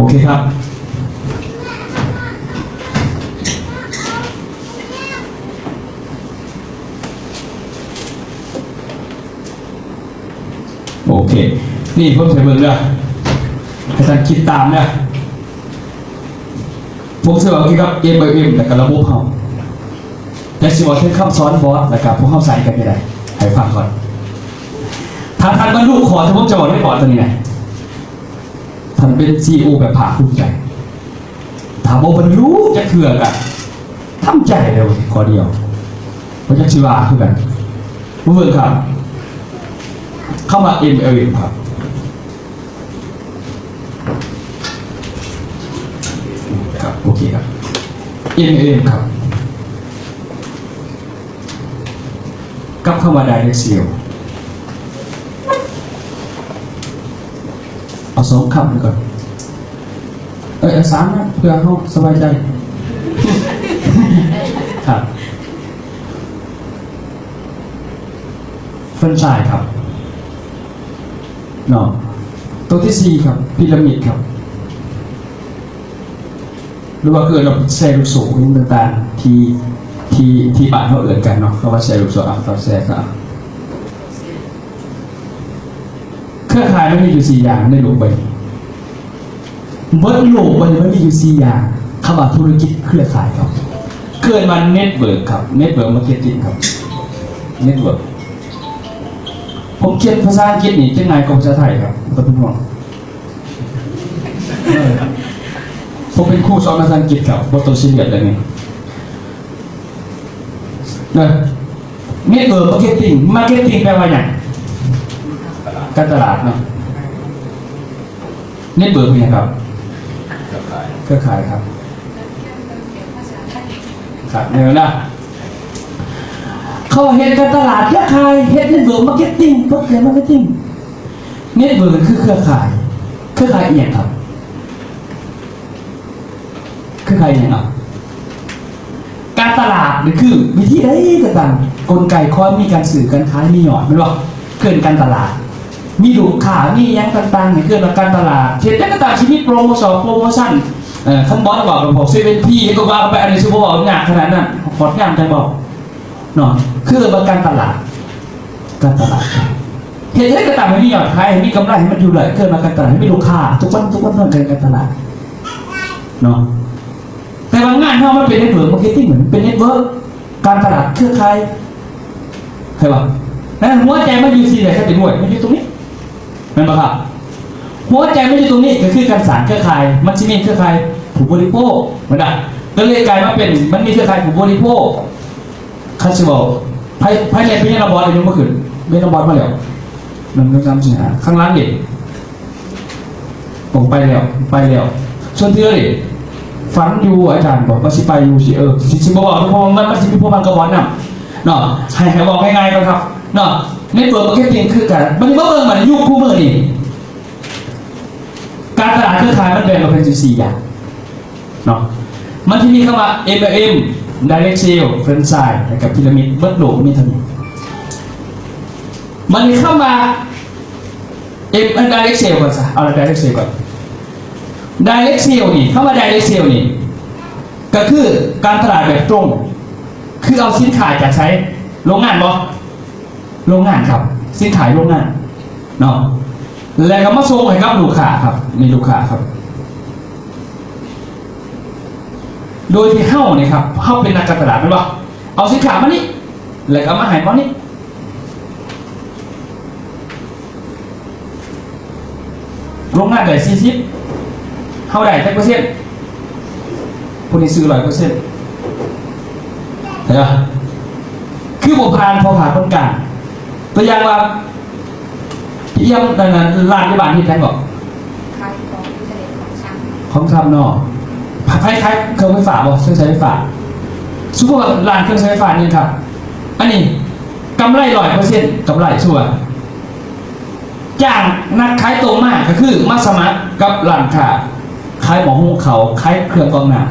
ເຄຄັບ ໂອເຄ ນີ້ເພິ່ນໃຫ້ເບິ່ງເດີ ໃຫ້ທ່ານຄິດຕາມເດີ ຜົມຊິເວົ້າກ່ຽວກັບ ເອັມແອລເອັມ ແລ້ວກໍລະບົບເຮົາ ແຕ່ຊິເວົ້າເຖິງຄຳສອນບອດ ແລ້ວກໍພວກເຮົາໃຊ້ກັນຈັ່ງໃດ ໃຫ້ຟັງກ່ອນ. ຖ້າທ່ານບັນລຸຂໍ້ທີ່ຜົມຈະເວົ້າໃນບອດຕົວນີ້ນະ ທ່ານເປັນຊີອີໂອແບບພາກພູມໃຈ. ຖ້າບໍ່ບັນລຸຈັກເທື່ອກໍທຳໃຈແລ້ວຂໍ້ດຽວ ບໍ່ຈັກຊິວ່າຄືກັນ. ມາເບິ່ງຄັບ ຄຳວ່າ ເອັມແອລເອັມ ຄັບ ຄັບ ໂອເຄຄັບ ເອັມແອລເອັມ ຄັບ ກັບຄຳວ່າ Direct Sale ເອົາສອງຄຳນີ້ກ່ອນ ເອີ ເອົາສາມນະ ເພື່ອເຮົາສະບາຍໃຈ ຄັບ ແຟຣນໄຊຄັບເນາະ. ຕົວທີສີ່ຄັບ ປີຣາມິດຄັບ ຫຼືວ່າເອີ້ນວ່າແຊລູກໂສ້ອີ່ຫຍັງຕ່າງໆ ທີ່ ທີ່ ທີ່ບ້ານເຮົາເອີ້ນກັນເນາະ ຄຳວ່າແຊລູກໂສ້ ອາ ແຊ ເຄືອຂ່າຍມັນມີຢູ່ສີ່ຢ່າງໃນໂລກໃບນີ້ ເບິດໂລກໃບນີ້ມັນມີຢູ່ສີ່ຢ່າງ ຄຳວ່າທຸລະກິດເຄືອຂ່າຍຄັບ ເອີ້ນວ່າເນັດເວີກຄັບ ເນັດເວີກມາເກັດຕິງຄັບ ເນັດເວີກ. ຜົມຂຽນພາສາອັງກິດນີ້ຈະງ່າຍກວ່າພາສາໄທຄັບ ບໍ່ຕ້ອງເປັນຫ່ວງ. ເອີ ຜົມເປັນຄູສອນພາສາອັງກິດຄັບ ບໍ່ຕ້ອງຊີຣຽສເລື່ອງນີ້ເດີ. ເນັດເວີກມາເກັດຕິງ ມາເກັດຕິງແປວ່າຫຍັງ? ການຕະຫຼາດເນາະ. ເນັດເວີກເປັນຫຍັງຄັບ? ເຄືອຂ່າຍຄັບ ຄັບ ແມ່ນນະ ເຂົາເຮັດການຕະຫຼາດເຄືອຂ່າຍ ເຮັດເນັດເວີກມາເກັດຕິງ ເພິ່ນເອີ້ນມາເກັດຕິງ. ເນັດເວີກຄືເຄືອຂ່າຍ ເຄືອຂ່າຍອີ່ຫຍັງຄັບ? ຄືໃຜແນ່ນອນ ການຕະຫຼາດນີ້ຄືວິທີໃດກໍຕາມ ກົນໄກຄວາມມີການຊື້ການຂາຍ ມີຍອດ ແມ່ນບໍ່? ເອີ້ນການຕະຫຼາດ ມີລູກຄ້າ ມີຫຍັງຕ່າງໆ ນີ້ເອີ້ນວ່າການຕະຫຼາດ. ເຮັດຫຍັງກໍຕາມ ຊິມີໂປຣໂມຊັນ ໂປຣໂມຊັນ ເອີ ຄັນບໍ່ເວົ້າກັບພວກເຊເວັນພີ ກໍວ່າໄປ ອັນນີ້ຊິບໍ່ເວົ້າຍາກຂະໜາດນັ້ນ ຮອດຍາມຈັ່ງເວົ້າ ເນາະ ຄືວ່າການຕະຫຼາດ ການຕະຫຼາດ ເຮັດໃດກໍຕາມໃຫ້ມີຍອດຂາຍ ໃຫ້ມີກຳໄລ ໃຫ້ມັນຢູ່ໄດ້ ເອີ້ນວ່າການຕະຫຼາດ ໃຫ້ມີລູກຄ້າ ທຸກວັນ ທຸກວັນ ເອີ້ນການຕະຫຼາດ ເນາະ. ແຕ່ວ່າງານເຮົາມັນເປັນເນັດເວີກມາເກັດຕິງ ມັນເປັນເນັດເວີກ ການຕະຫຼາດເຄືອຂ່າຍ ເຫັນບໍ່? ນັ້ນຫົວໃຈມັນຢູ່ທີ່ໃດ ຄັນເປັນຫ້ວຍ ມັນຢູ່ຕົງນີ້ ແມ່ນບໍ່ຄັບ? ຫົວໃຈມັນຢູ່ຕົງນີ້ ກໍຄືການສ້າງເຄືອຂ່າຍ ມັນຊິມີເຄືອຂ່າຍຜູ້ບໍລິໂພກ ແມ່ນບໍ່? ກໍເລີຍກາຍມາເປັນ ມັນມີເຄືອຂ່າຍຜູ້ບໍລິໂພກ. ຄັນຊິເວົ້າ ໃຜ ໃຜແມ່ນພະຍານາບອດ ຍົກມືຂຶ້ນ ແມ່ນນາບອດມາແລ້ວ ໜຶ່ງ ສອງ ສາມ ສີ່ ຫ້າ ຂ້າງຫຼັງເດ ອອກໄປແລ້ວ ໄປແລ້ວ. ສ່ວນເທື່ອເດ ຝັນຢູ່ອາຈານບອກວ່າຊິໄປຢູ່ ຊິ ເອີ ຊິ ຊິບໍ່ເວົ້າ ເພາະວ່າມັນ ມັນຊິມີພວກມັນກະບອນນຳເນາະ. ໃຫ້ ໃຫ້ເວົ້າງ່າຍໆກ່ອນຄັບເນາະ ເນັດເວີກມາເກັດຕິງຄືການ ບັດນີ້ມາເບິ່ງ ບັດນີ້ຍຸກຄູ່ມື້ນີ້ ການຕະຫຼາດເຄືອຂ່າຍມັນແບ່ງອອກເປັນຢູ່ສີ່ຢ່າງເນາະ. ມັນຊິມີຄຳວ່າ ເອັມແອລເອັມ Direct Sale Franchise ແລ້ວກໍ Pyramid ເບິດໂລກມີເທົ່ານີ້. ບັດນີ້ຄຳວ່າ ເອັມ Direct Sale ກ່ອນຊະ ເອົາ Direct Sale ກ່ອນ. Direct Sale ນີ້ ຄຳວ່າ Direct Sale ນີ້ ກໍຄືການຕະຫຼາດແບບຕົງ ຄືເອົາສິນຄ້າຈາກໃສ? ໂລງງານບໍ່? ໂລງງານຄັບ ສິນຄ້າໂລງງານເນາະ ແລ້ວກໍມາສົ່ງໃຫ້ກັບລູກຄ້າຄັບ ນີ້ລູກຄ້າຄັບ ໂດຍທີ່ເຮົານີ້ຄັບ ເຮົາເປັນນັກການຕະຫຼາດແມ່ນບໍ່? ເອົາສິນຄ້າມານີ້ ແລ້ວກໍເອົາມາໃຫ້ໝໍນີ້ ໂລງງານໄດ້ສີ່ສິບ ເຮົາໄດ້ຈັກເປີເຊັນ? ຜູ້ນີ້ຊື້ຮ້ອຍເປີເຊັນ ເຫັນບໍ່? ຄືບໍ່ຜ່ານພໍ່ຄ້າຄົນກາງ. ຕົວຢ່າງວ່າ ພຽງນັ້ນນະ ຮ້ານຢູ່ບ້ານເຮັດຫຍັງເກາະ? ຂາຍຂອງອິນເຕີເນັດ ຂອງຊຳ ຂອງຊຳເນາະ. ໃຜຂາຍເຄື່ອງໄຟຟ້າບໍ່? ເຄື່ອງໃຊ້ໄຟຟ້າ. ສົມມຸດວ່າຮ້ານເຄື່ອງໃຊ້ໄຟຟ້ານີ້ຄັບ ອັນນີ້ກຳໄລຮ້ອຍເປີເຊັນ ກຳໄລ ສົມມຸດວ່າ ຈ້າງນັກຂາຍຕົງມາ ກໍຄືມາສະໝັກກັບຮ້ານຄ້າ ຂາຍໝໍ້ຫຸງເຂົ້າ ຂາຍເຄື່ອງກອງນ້ຳ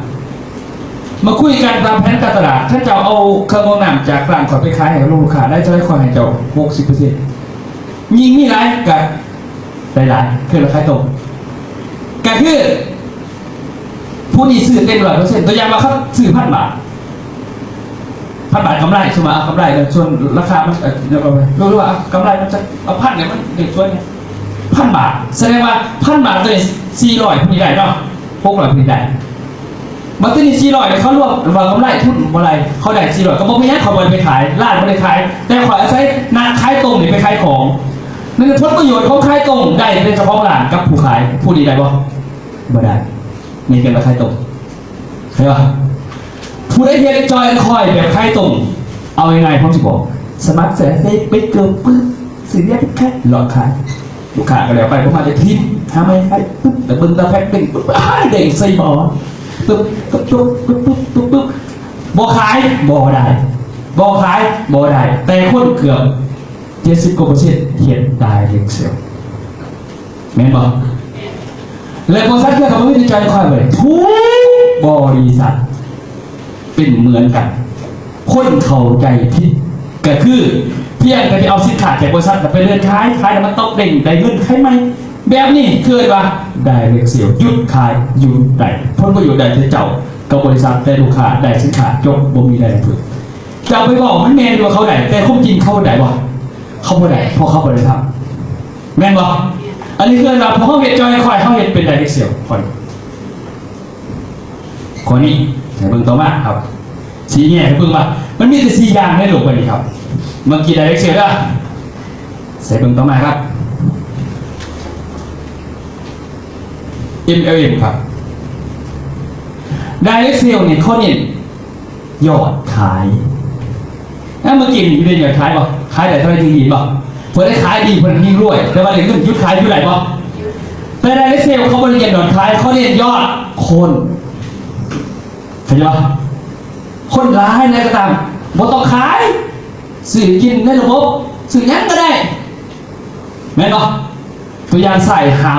ມາຄຸຍກັນຕາມແຜນການຕະຫຼາດ. ຄັນເຈົ້າເອົາເຄື່ອງກອງນ້ຳຈາກຮ້ານຂ້ອຍໄປຂາຍໃຫ້ລູກຄ້າໄດ້ເທົ່າໃດ ຂ້ອຍໃຫ້ເຈົ້າຫົກສິບເປີເຊັນ ຍິ່ງມີຫຼາຍກໍໄດ້ຫຼາຍ ຄືລາຄາຕົງ. ກໍຄື ຜູ້ນີ້ຊື້ເຕັມຮ້ອຍເປີເຊັນ ຕົວຢ່າງວ່າເຂົາຊື້ພັນບາດ ພັນບາດກຳໄລ ສົມມຸດວ່າເອົາກຳໄລ ສ່ວນລາຄາມັນ ເອີ ເອົາໄປ ຫຼືວ່າກຳໄລມັນຈັກ ເອົາພັນນີ້ມັນເປັນສ່ວນນີ້ ພັນບາດ ສະແດງວ່າພັນບາດໂຕນີ້ສີ່ຮ້ອຍ ຜູ້ນີ້ໄດ້ເນາະ ຫົກຮ້ອຍ ຜູ້ນີ້ໄດ້ ບັດທີນີ້ສີ່ຮ້ອຍເຂົາລວມວ່າກຳໄລ ທຶນບໍ່ໄດ້ ເຂົາໄດ້ສີ່ຮ້ອຍ ກໍບໍ່ເປັນຫຍັງ ເຂົາບໍ່ໄດ້ໄປຂາຍ ຮ້ານບໍ່ໄດ້ຂາຍ ແຕ່ຂ້ອຍອາໄສນັກຂາຍຕົງນີ້ໄປຂາຍຂອງ ນັ້ນຜົນປະໂຫຍດຂອງຂາຍຕົງໄດ້ແຕ່ເຈົ້າຂອງຮ້ານກັບຜູ້ຂາຍ ຜູ້ນີ້ໄດ້ບໍ່? ບໍ່ໄດ້ ນີ້ເປັນວ່າຂາຍຕົງ ເຫັນບໍ່? ຜູ້ໃດເຮັດຈອຍຄອຍແບບຂາຍຕົງ ເອົາງ່າຍໆ ຜົມຊິບອກ ສະໝັກໃສ່ເຟສ ໄປເກີບປຶບ ຊື້ເບຍໄປຂາຍ ຫຼອກຂາຍ ລູກຄ້າກໍແລ້ວໄປ ບໍ່ມາກໍຖິ້ມ ຫາໃໝ່ໄປປຶບ ແລ້ວເບິ່ງຕາແພັກເດ້ງປຶບ ອ້າຍ ເດ້ງໃສ່ໝໍ ປຶບ ປຶບ ປຶບ ບໍ່ຂາຍ ບໍ່ໄດ້ ບໍ່ຂາຍ ບໍ່ໄດ້ ແຕ່ຄົນເກືອບ ເຈັດສິບກວ່າເປີເຊັນເຮັດ direct sale ແມ່ນບໍ່? ແລະ ບໍລິສັດເຄື່ອງທຳອິດຈອຍຄອຍເວີຍ ທຸກບໍລິສັດເປັນເໝືອນກັນ ຄົນເຂົ້າໃຈຜິດ ກໍຄືພຽງແຕ່ໄປເອົາສິນຄ້າຈາກບໍລິສັດ ແລ້ວໄປເດີນຂາຍ ຂາຍແລ້ວມັນຕົກເດ້ງ ໄດ້ເງິນຂາຍໃໝ່ ແບບນີ້ຄືເອີ້ນວ່າ direct sale ຢຸດຂາຍ ຢຸດໄດ້ ຜົນປະໂຫຍດໄດ້ແຕ່ເຈົ້າກັບບໍລິສັດ ແຕ່ລູກຄ້າໄດ້ສິນຄ້າ ຈົບ ບໍ່ມີໄດ້ເພີ່ມ. ເຈົ້າໄປເວົ້າມັນແມ່ນຢູ່ວ່າເຂົາໄດ້ ແຕ່ຄວາມຈິງເຂົາໄດ້ບໍ່? ເຂົາບໍ່ໄດ້ ເພາະເຂົາບໍ່ໄດ້ທຳ ແມ່ນບໍ່? ອັນນີ້ຄືວ່າພວກເຮົາເຮັດຈອຍຄອຍ ເຮົາເຮັດເປັນໄດເຣັກເຊວ ຂ້ອຍ ຂໍ້ນີ້ໃຫ້ເບິ່ງຕໍ່ມາຄັບ ຊີ້ແຍກໃຫ້ເບິ່ງວ່າມັນມີແຕ່ສີ່ຢ່າງໃນໂລກໃບນີ້ຄັບ ເມື່ອກີ້ໄດເຣັກເຊວເດີ ໃຫ້ເບິ່ງຕໍ່ມາຄັບ ເອັມແອລເອັມ ຄັບ ໄດເຣັກເຊວນີ້ເຂົາເນັ້ນ ຍອດຂາຍ ແລ້ວເມື່ອກີ້ນີ້ຢູ່ໃນຍອດຂາຍບໍ່? ຂາຍໄດ້ເທົ່າໃດຈຶ່ງດີບໍ່? ຜູ້ໃດຂາຍດີຜູ້ນັ້ນຍິ່ງລວຍ ແຕ່ວ່າໄດ້ເງິນຢຸດຂາຍຢູ່ໄດ້ບໍ່? ແຕ່ໄດເຣັກເຊວເຂົາບໍ່ໄດ້ເນັ້ນຍອດຂາຍ ເຂົາເນັ້ນຍອດຄົນ ເຂົ້າໃຈບໍ່? ຄົນຫຼາຍແນວກໍຕາມ ບໍ່ຕ້ອງຂາຍ ຊື້ກິນໃນລະບົບ ຊື້ຫຍັງກໍໄດ້ ແມ່ນບໍ່? ຕົວຢ່າງໃສ່ຫ້າ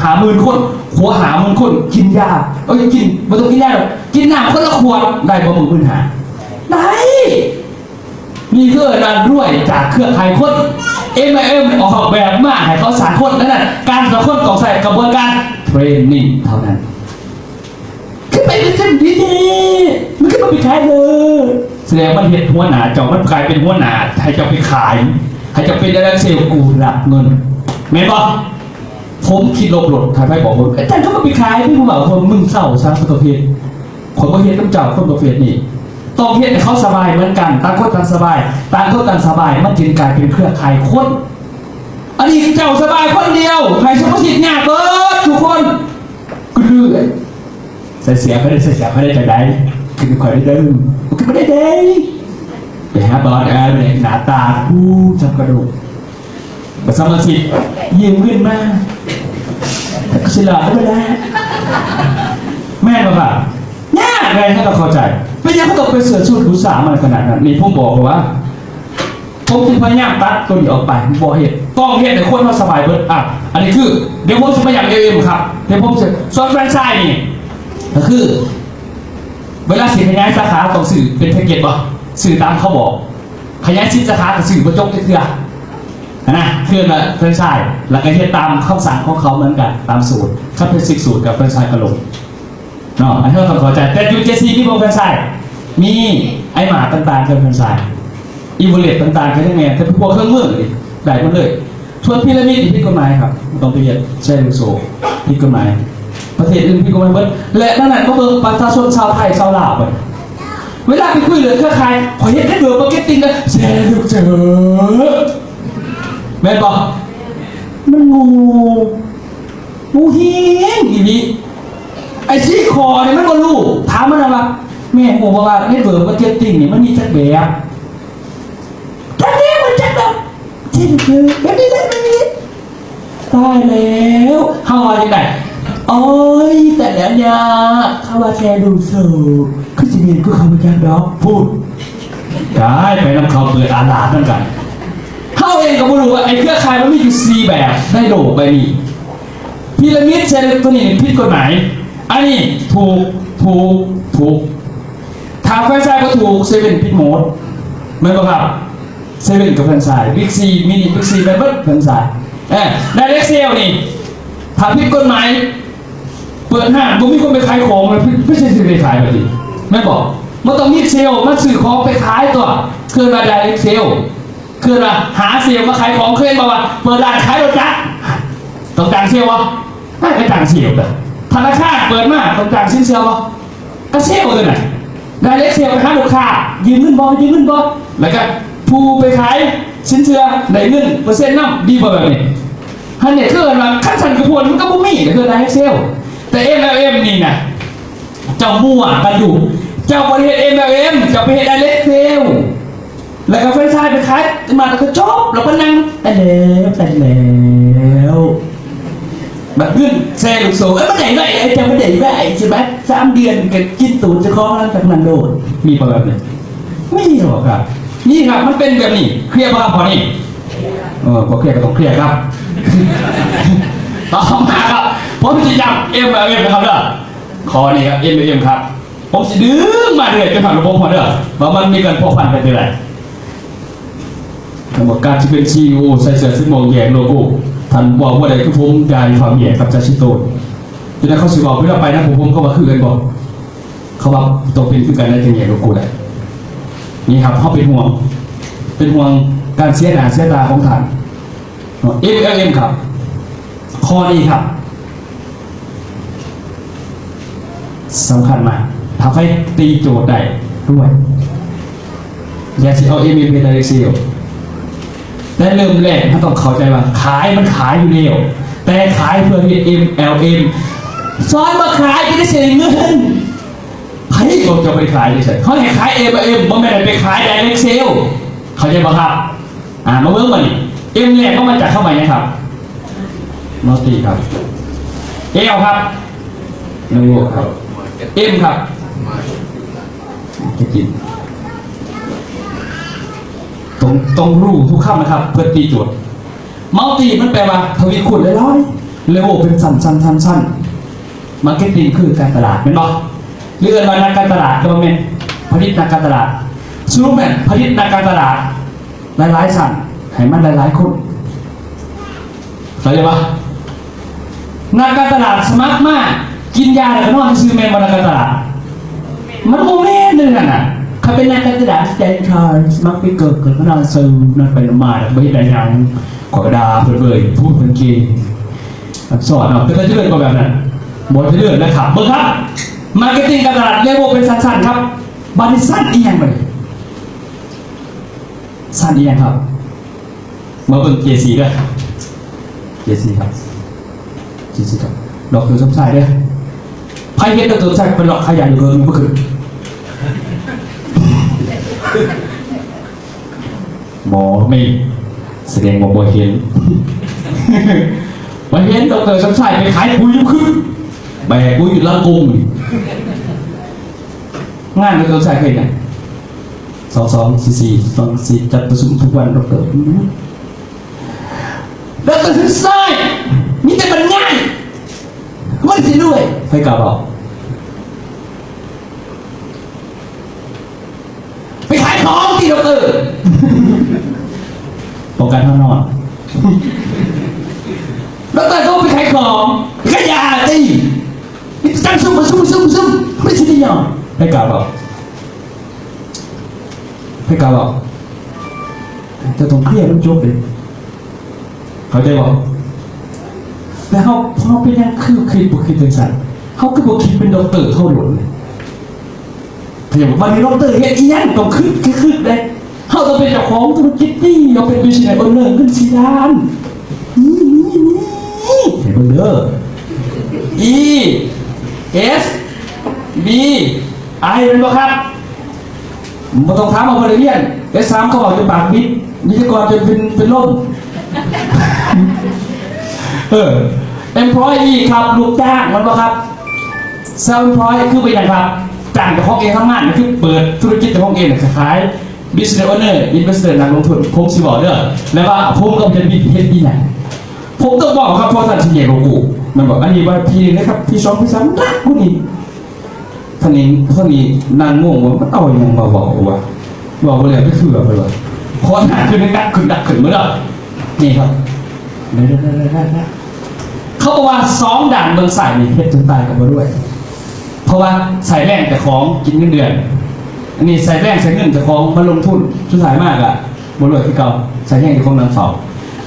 ຫ້າໝື່ນຄົນ ຄົວຫ້າໝື່ນຄົນ ກິນຢາ ເອີຍ ກິນ ບໍ່ຕ້ອງກິນຢາດອກ ກິນນ້ຳຄົນລະຂວດ ໄດ້ບໍ່ມື້ໝື່ນຫ້າ? ໄດ້ ນີ້ຄືການລວຍຈາກເຄືອຂ່າຍຄົນ ເອັມແອລເອັມ ອອກແບບມາໃຫ້ເຂົາສ້າງຄົນ ດັ່ງນັ້ນ ການສ້າງຄົນຕ້ອງໃຊ້ກະບວນການເທຣນນິງເທົ່ານັ້ນ. ຄືໄປເປັນຊັ້ນດີແທ້ ມັນຄືບໍ່ໄປຂາຍເລີຍ ສະແດງມັນເຮັດຫົວໜ້າເຈົ້າ ມັນກາຍເປັນຫົວໜ້າ ໃຫ້ເຈົ້າໄປຂາຍ ໃຫ້ເຈົ້າເປັນໄດເຣັກເຊວ ກູຮັບເງິນ ແມ່ນບໍ່? ຜົມຄິດລົບໂລດ ຖ້າໃຜບອກວ່າ ອາຈານ ເຂົາບໍ່ໄປຂາຍ ເພິ່ນເວົ້າ ພວກມຶງເຊົາຊະ ບໍ່ຕ້ອງເຮັດ ຂ້ອຍບໍ່ເຮັດນຳເຈົ້າ ຄົນປະເພດນີ້ ຕ້ອງເຮັດໃຫ້ເຂົາສະບາຍເໝືອນກັນ ຕ່າງຄົນຕ່າງສະບາຍ ຕ່າງຄົນຕ່າງສະບາຍ ມັນຈຶ່ງກາຍເປັນເຄືອຂ່າຍຄົນ ອັນນີ້ເຈົ້າສະບາຍຄົນດຽວ ໃຫ້ສະມາຊິກຍາກເບິດທຸກຄົນ ຄື ໃສ່ເສຍໄປໄດ້ ໃສ່ເສຍໄປໄດ້ຈັ່ງໃດ ຄືຂ້ອຍໄດ້ເດີ ຄືບໍ່ໄດ້ເດ້ ໄປຫາບອດ ເອີ ໜ້າຕາ ອູ້ ຈັບກະດູກ ປະຊາມາຊິກ ຢືມເງິນມາ ຊິຫຼອກກໍບໍ່ໄດ້ ແມ່ນບໍ່ຄະ? ຍາກໃດ ເຮົາຕ້ອງເຂົ້າໃຈ ເປັນຫຍັງເຮົາຕ້ອງໄປເສືອຊູດບູຊາມັນຂະໜາດນັ້ນ? ນີ້ຜົມບອກວ່າ ຜົມຈະພະຍາຍາມຕັດໂຕນີ້ອອກໄປ ບໍ່ເຮັດ ຕ້ອງເຮັດໃຫ້ຄົນເຮົາສະບາຍເບິດ ອ່ະ ອັນນີ້ຄື ດຽວຜົມຊິພະຍາຍາມ ເອັມແອລເອັມ ຄັບ ດຽວຜົມຊິ ສ່ວນແຟຣນໄຊນີ້ ກໍຄື ເວລາຊິຂະຫຍາຍສາຂາຕ້ອງຊື້ເປັນແພັກເກັດບໍ່? ຊື້ຕາມເຂົາບອກ ຂະຫຍາຍສິບສາຂາກໍຊື້ບໍ່ຈົບຈັກເທື່ອ ຫັ້ນນະ ຄືວ່າແຟຣນໄຊ ແລ້ວກໍເຮັດຕາມຄຳສັ່ງຂອງເຂົາເໝືອນກັນ ຕາມສູດ ຄັນເປັນສິບສູດກັບແຟຣນໄຊກໍລົງ ເນາະ ອັນເຮົາຕ້ອງເຂົ້າໃຈ ແຕ່ຢູ່ເຈຊີມີບໍ່ແຟຣນໄຊ ມີ ໄອມາດຕ່າງໆ ເປັນແຟຣນໄຊ ອີເວີເລັດຕ່າງໆ ກໍຍັງແມ່ນ ແຕ່ພວກເຄື່ອງມືນີ້ໄດ້ໝົດເລີຍ ສ່ວນປີຣາມິດນີ້ຜິດກົດໝາຍຄັບ ບໍ່ຕ້ອງໄປເຮັດແຊຣ໌ລູກໂສ້ ຜິດກົດໝາຍ ປະເທດອື່ນຜິດກົດໝາຍເບິດ ແລະ ດັ່ງນັ້ນມາເບິ່ງປະຊາຊົນຊາວໄທຊາວລາວບັດນີ້ ເວລາໄປຄຸຍເລື່ອງເຄືອຂ່າຍ ຂ້ອຍເຮັດເນັດເວີກມາເກັດຕິງນະ ແຊຣ໌ລູກໂສ້ ແມ່ນບໍ່? ມັນໂງ່ ໂງ່ແຮງອີ່ຫຼີ ໄອ້ສີ່ຂໍ້ນີ້ມັນບໍ່ຮູ້ ຖາມມັນວ່າ ແມ່ຮູ້ບໍ່ວ່າເນັດເວີກມາເກັດຕິງນີ້ມັນມີຈັກແບບ? ຈັກແລ້ວ ມັນຈັກດອກ ທີ່ຄືແບບນີ້ແຫຼະ ແບບນີ້ ຕາຍແລ້ວ ເຮົາວ່າຈັ່ງໃດ? ໂອ້ຍ ຕາຍແລ້ວຍາ ເຂົາວ່າແຊລູໂຊ ຄືຊິແມ່ນຄືເຂົາບໍ່ຈັກດອກ ພຸ້ນ ຕາຍ ໄປນຳເຂົາເປີດອາລາດນຳກັນ ເຮົາເອງກໍບໍ່ຮູ້ວ່າໄອ້ເຄືອຂ່າຍມັນມີຢູ່ສີ່ແບບໃນໂລກໃບນີ້ ປີຣາມິດເຊເລັບໂຕນີ້ຜິດກົດໝາຍ ອັນນີ້ຖືກ ຖືກ ຖືກ ຖ້າແຟຣນໄຊບໍ່ຖືກ ເຊເວັນຜິດໝົດ ແມ່ນບໍ່ຄັບ? ເຊເວັນກັບແຟຣນໄຊ ບິກຊີ ມິນິ ບິກຊີ ແມ່ນເບິດແຟຣນໄຊ ເອີ ໄດເຣັກເຊວນີ້ ຖ້າຜິດກົດໝາຍ ເປີດຮ້ານບໍ່ມີຄົນໄປຂາຍຂອງ ແລ້ວເພິ່ນ ເພິ່ນຊິໄປຂາຍແບບນີ້ ແມ່ນບໍ່? ມັນຕ້ອງມີເຊວມາຊື້ຂອງໄປຂາຍຕົວະ ເອີ້ນວ່າ direct sale ເອີ້ນວ່າຫາເຊວມາຂາຍຂອງ. ເຄີຍເຫັນບໍ່ວ່າເປີດຮ້ານຂາຍລົດຈັກ ຕ້ອງຈ້າງເຊວບໍ່? ໃຫ້ໄປຈ້າງເຊວເດີ. ທະນາຄານເປີດມາຕ້ອງຈ້າງສິນເຊື່ອບໍ່? ກະເຊວເລີຍນະ direct sale ໄປຫາລູກຄ້າ ຢືມເງິນບໍ່? ຢືມເງິນບໍ່? ແລ້ວກະຜູ້ໄປຂາຍສິນເຊື່ອໄດ້ເງິນເປີເຊັນນຳ ດີບໍ່ແບບນີ້? ຫັ້ນແຫຼະ ຄືວ່າຄັນຊັ້ນກະພວນມັນກະບໍ່ມີ ກະຄື direct sale. ແຕ່ MLM ນີ້ນະ ເຈົ້າມົ້ວກັນຢູ່ ເຈົ້າບໍ່ໄດ້ເຮັດ MLM ເຈົ້າໄປເຮັດ direct sale ແລ້ວກໍແຟຣນໄຊໄປຂາຍມາ ແລ້ວກໍຈົບ ແລ້ວກໍນັ່ງແຕ່ແລ້ວແຕ່ແລ້ວ ບັດເງິນແຊລູກໂສ້ ເອີຍ ມັນໄດ້ໄວ ເອີຍ ເຈົ້າມັນໄດ້ໄວ ຊິບັດສາມເດືອນກໍກິນຕູດເຈົ້າຂອງຫຼັງຈາກນັ້ນໂລດ. ມີບໍ່ແບບນີ້? ມີບໍ່ຄັບ? ມີຄັບ ມັນເປັນແບບນີ້. ເຄລຍບໍ່ຄັບຂໍ້ນີ້? ເອີ ບໍ່ເຄລຍກໍຕ້ອງເຄລຍຄັບ. ຕໍ່ມາຄັບ ຜົມຊິຢ້ຳ MLM ນະຄັບເດີ. ຂໍ້ນີ້ຄັບ MLM ຄັບ ຜົມຊິດຶງມາເລື້ອຍ ຈົນຮອດລະບົບຮອດເດີ ວ່າມັນມີການພົວພັນກັນຈັ່ງໃດ. ທ່ານວ່າການຊິເປັນ CEO ໃສ່ເສື້ອສີມ່ວງແຍກໂລໂກ້ ທ່ານເວົ້າບໍ່ໄດ້ຄືຜົມ ຢ່າໃຫ້ເຝົ້າແຍກກັບຈາຊິໂຕນ. ຈັ່ງໃດເຂົາຊິເວົ້າເວລາໄປນຳພວກຜົມ ເຂົາວ່າຄືກັນບໍ່? ເຂົາວ່າຕ້ອງເປັນຄືກັນ ແລ້ວຈຶ່ງແຍກໂລໂກ້ໄດ້. ນີ້ຄັບ ເຮົາເປັນຫ່ວງ ເປັນຫ່ວງການເສຍໜ້າເສຍຕາຂອງທ່ານເນາະ MLM ຄັບ. ຂໍ້ນີ້ຄັບ ສຳຄັນມາກ ຖ້າໃຜຕີໂຈດໄດ້ດ້ວຍ ຢ່າຊິເອົາ MLM ເຮັດ direct sale. ແຕ່ເລີ່ມແລກເຮົາຕ້ອງເຂົ້າໃຈວ່າຂາຍມັນຂາຍຢູ່ແລ້ວ ແຕ່ຂາຍເພື່ອເຮັດ MLM. ສອນວ່າຂາຍຈະໄດ້ເສຍເງິນ ໃຜບອກເຈົ້າໄປຂາຍຈັ່ງຊັ້ນ? ເຂົາໃຫ້ຂາຍ MLM ບໍ່ແມ່ນໃຫ້ໄປຂາຍ direct sale ເຂົ້າໃຈບໍ່ຄັບ? ອ່າ ມາເບິ່ງບາດນີ້ M ແລກເຮົາມາຈາກຄຳວ່າຫຍັງຄັບ? Multi ຄັບ. L ຄັບ? Level ຄັບ. M ຄັບ? Marketing. ຕ້ອງ ຕ້ອງຮູ້ທຸກຄຳນະຄັບ ເພື່ອຕີໂຈດ. Multi ມັນແປວ່າທະວີຄູນຫຼາຍໆ Level ເປັນຊັ້ນໆໆໆ. Marketing ຄືການຕະຫຼາດແມ່ນບໍ່? ຫຼືເອີ້ນວ່ານັກການຕະຫຼາດກໍບໍ່ແມ່ນ ຜະລິດນັກການຕະຫຼາດ. ສະຫຼຸບແມ່ນຜະລິດນັກການຕະຫຼາດ ຫຼາຍໆຊັ້ນ ໃຫ້ມັນຫຼາຍໆຄົນ ເຂົ້າໃຈບໍ່? ນັກການຕະຫຼາດສະໝັກມາ ກິນຢາແລ້ວກໍນອນຊື່ໆ ແມ່ນບໍ່ນັກການຕະຫຼາດ? ມັນບໍ່ແມ່ນເລື່ອງນັ້ນນະ. ຄັນເປັນນັກການຕະຫຼາດໃຈຂາຍ ສະໝັກໄປເກີກ ກໍນອນຊື່ ນອນໄປນອນມາ ແລ້ວກໍບໍ່ເຮັດໄດ້ຫຍັງ ຂ້ອຍກໍດ່າເພິ່ນເວີຍ ພູດເພິ່ນເກັ່ງ ອັກສອນເນາະ ເປັນຕາຈະເລີນບໍ່ແບບນັ້ນ? ບໍ່ຈະເລີນນະຄັບ. ເບິ່ງຄັບ Marketing ການຕະຫຼາດ Level ເປັນຊັ້ນໆ ຄັບ. ບາດນີ້ຊັ້ນອີ່ຫຍັງບາດນີ້? ຊັ້ນອີ່ຫຍັງຄັບ? ມາເບິ່ງເຈຊີເດີ ເຈຊີຄັບ ເຈຊີຄັບ ດອກເຕີສົມຊາຍເດີ. ໃຜເຫັນດອກເຕີສົມຊາຍໄປເລາະຂາຍຢາຢູ່ເກີນບໍ່ຄື? ບໍ່ມີ ສະແດງວ່າບໍ່ເຫັນ. ບໍ່ເຫັນດອກເຕີສົມຊາຍໄປຂາຍປຸຍຢູ່ຄື ແບກປຸຍຢູ່ຫຼັງກົງ. ງານດອກເຕີສົມຊາຍເຮັດຫຍັງ? ສອງສອງສີ່ສີ່ ສອງສີ່ ຈັດປະຊຸມທຸກວັນ ດອກເຕີ ດອກເຕີ ສາຍ ມີແຕ່ບັນຍາຍ ມັນຊິລວຍ. ໃຜກ້າເວົ້າ? ໄປຂາຍຂອງຕິ ດອກເຕີ ປ້ອງກັນເຮົານອນ. ດອກເຕີ ກໍໄປຂາຍຂອງ ໄປຂາຍຢາຕິ ມີແຕ່ຈັ່ງຊຸມ ຊຸມ ຊຸມ ຊຸມ ໄປຊິໄດ້ຍອມ. ໃຜກ້າເວົ້າ? ໃຜກ້າເວົ້າ? ເຈົ້າຕ້ອງເຄລຍໃຫ້ມັນຈົບເດ້ ເຂົ້າໃຈບໍ່? ແຕ່ເຮົາ ເຮົາເປັນຫຍັງຄືຄິດບໍ່ຄິດຈັ່ງຊັ້ນ? ເຮົາຄືບໍ່ຄິດເປັນດອກເຕີເຮົາໂລດເລີຍ? ເຂົ້າໃຈບໍ່? ບັດນີ້ດອກເຕີເຮັດອີ່ຫຍັງຕ້ອງຄິດ ຄິດ ຄິດເດ້. ເຮົາຕ້ອງເປັນເຈົ້າຂອງທຸລະກິດນີ້ ເຮົາເປັນ business owner ເງິນສີ່ລ້ານ ນີ້ ນີ້ ນີ້ ໃຫ້ເບິ່ງເດີ E S B I ແມ່ນບໍ່ຄັບ? ບໍ່ຕ້ອງຖາມວ່າບໍ່ໄດ້ຮຽນ ໄດ້ສາມຄຳເວົ້າຈົນປາກບິດ ວິທະຍາກອນຈົນເປັນ ເປັນລົມ. ເອີ employee ຄັບ ລູກຈ້າງ ແມ່ນບໍ່ຄັບ? Self employed ຄືເປັນຫຍັງຄັບ? ຈ້າງເຈົ້າຂອງເອງທຳງານ ຄືເປີດທຸລະກິດເຈົ້າຂອງເອງ ຂາຍ business owner investor ນັກລົງທຶນ. ຜົມຊິບອກເດີ ແລະວ່າຜົມກັບເຈນວິດເຮັດອີ່ຫຍັງ? ຜົມຕ້ອງບອກຄັບ ເພາະທ່ານຊິແຍກໂລໂກ້ ແມ່ນບໍ່? ອັນນີ້ວ່າ P ໜຶ່ງເດ້ຄັບ P ສອງ P ສາມ ໜັກກວ່ານີ້. ທ່ານນີ້ ທ່ານນີ້ນັ່ງງົງວ່າມັນເອົາຫຍັງມາເວົ້າວະ ເວົ້າບໍ່ແລ້ວຈັກເທື່ອເພິ່ນວ່າ. ຂໍໜັກຂຶ້ນ ໜັກຂຶ້ນ ໜັກຂຶ້ນເບິ່ງເດີ ນີ້ຄັບ ໄດ້ ໄດ້ ໄດ້ ໄດ້ ໄດ້. ເຂົາບອກວ່າສອງດ້ານເບື້ອງຊ້າຍນີ້ເຮັດຈົນຕາຍກໍບໍ່ລວຍ ເພາະວ່າໃຊ້ແຮງເຈົ້າຂອງກິນເງິນເດືອນ ອັນນີ້ໃຊ້ແຮງໃຊ້ເງິນເຈົ້າຂອງມາລົງທຶນ ສຸດທ້າຍມາກໍບໍ່ລວຍຄືເກົ່າ ໃຊ້ແຮງເຈົ້າຂອງນັ່ງເຝົ້າ.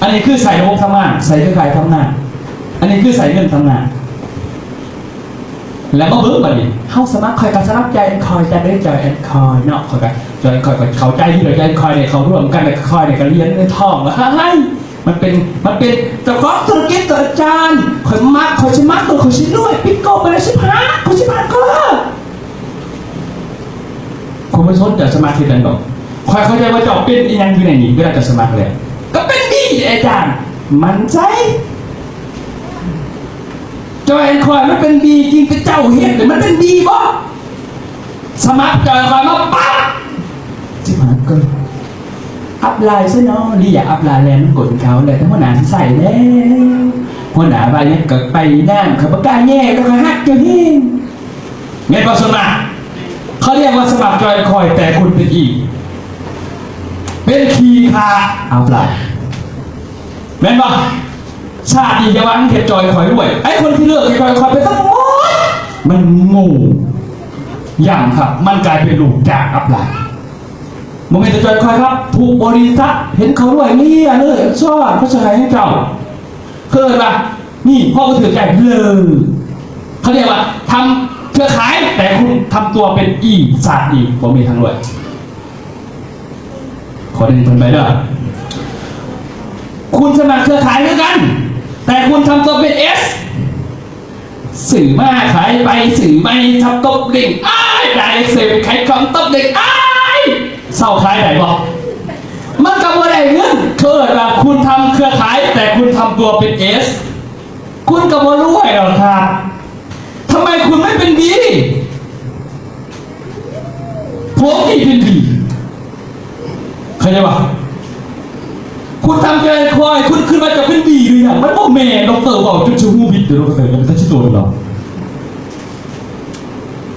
ອັນນີ້ຄືໃຊ້ລະບົບທຳງານ ໃຊ້ເຄືອຂ່າຍທຳງານ ອັນນີ້ຄືໃຊ້ເງິນທຳງານ. ແລ້ວມາເບິ່ງບັດນີ້ ເຮົາສະໝັກ ຂ້ອຍກໍສະໝັກ Joy and Coin ຈະໄດ້ Joy and Coin ເນາະ ຂ້ອຍກໍ Joy and Coin ຂ້ອຍເຂົ້າໃຈຢູ່ດອກ Joy and Coin ນີ້ ເຂົ້າຮ່ວມກັນ ແລ້ວຂ້ອຍນີ້ກໍລຽນໃນທ້ອງວ່າ ເຮີ້ຍ ມັນເປັນ ມັນເປັນເຈົ້າຂອງທຸລະກິດຕົວ ອາຈານ ຂ້ອຍມັກ ຂ້ອຍສະໝັກໂລດ ຂ້ອຍຊິລວຍ ປິດໂກໄປເລີຍ ສິບຫ້າ ຂ້ອຍສິບຫ້າກໍ ຂ້ອຍບໍ່ສົນໃຈສະໝັກເຮັດຫຍັງດອກ ຂ້ອຍເຂົ້າໃຈວ່າເຈົ້າເປັນອີຫຍັງຢູ່ໃນນີ້ ເວລາເຈົ້າສະໝັກແລ້ວ ກໍເປັນ B ເດ້ອາຈານ ໝັ້ນໃຈ. Joy and Coin ມັນເປັນ B ຈິງ ແຕ່ເຈົ້າເຮັດນີ້ມັນເປັນ B ບໍ່? ສະໝັກ Joy and Coin ມາປັບ ສິບຫ້າກໍອັບໄລຊະເນາະ ລີ້ ອັບໄລແລ້ວມັນກົນເຂົາແລ້ວ ແຕ່ຫົວໜ້າຊິໃຊ້ແລ້ວ ຫົວໜ້າວ່າຫຍັງກໍໄປນຳ ຂ້ອຍບໍ່ກ້າແຍ່ ແຕ່ຂ້ອຍຮັກເຈົ້າແຮງ ແມ່ນບໍ່? ສ່ວນມາກເຂົາຮຽກວ່າສະໝັກ Joy and Coin ແຕ່ຄຸນເປັນ E ເປັນຂີ້ຂ້າອັບໄລ ແມ່ນບໍ່? ຊາດນີ້ຢ່າວ່າເຮັດ Joy and Coin ລວຍ ໄອ້ຄົນທີ່ເລີກເຮັດ Joy and Coin ໄປທັງໝົດ ມັນໂງ່ ຢ້ຳຄັບ ມັນກາຍເປັນລູກຈ້າງອັບໄລ ບໍ່ແມ່ນແຕ່ Joy and Coin ຄັບ ທຸກບໍລິສັດເຫັນເຂົາລວຍ ມີອັນເລີຍ ສອນເຂົາຊິໃຫ້ເຈົ້າ ເຂົາເອີ້ນວ່າ ນີ້ ເພາະບໍ່ຖືກໃຈເລີຍ ເຂົາຮຽກວ່າທຳເຄືອຂ່າຍ ແຕ່ຄຸນທຳຕົວເປັນ E ຊາດນີ້ບໍ່ມີທາງລວຍ. ຂໍດຶງເພິ່ນໄປເດີ ຄຸນສະໝັກເຄືອຂ່າຍຄືກັນ ແຕ່ຄຸນທຳຕົວເປັນ S ຊື້ມາຂາຍໄປ ຊື້ໃໝ່ ທັບຕົບເດ້ງ ອ້າຍ Direct Sale ຂາຍຂອງຕົບເດ້ງ ອ້າຍ ເຊົາຂາຍໄດ້ບໍ່? ມັນກໍບໍ່ໄດ້ເງິນ ເຂົາເອີ້ນວ່າຄຸນທຳເຄືອຂ່າຍ ແຕ່ຄຸນທຳຕົວເປັນ S ຄຸນກໍບໍ່ລວຍດອກຄັບ ທຳໄມຄຸນໄມ່ເປັນ B? ຜົມນີ້ເປັນ B ເຂົ້າໃຈບໍ່? ຄຸນທຳ Joy and Coin ຄຸນຄິດວ່າຈະເປັນ B ຫຼືຫຍັງ? ມັນບໍ່ແມ່ນ ດັອກເຕີເວົ້າຈົນຊິຫູບິດເດີ ດັອກເຕີ ແຕ່ຊິໂຕນເນາະ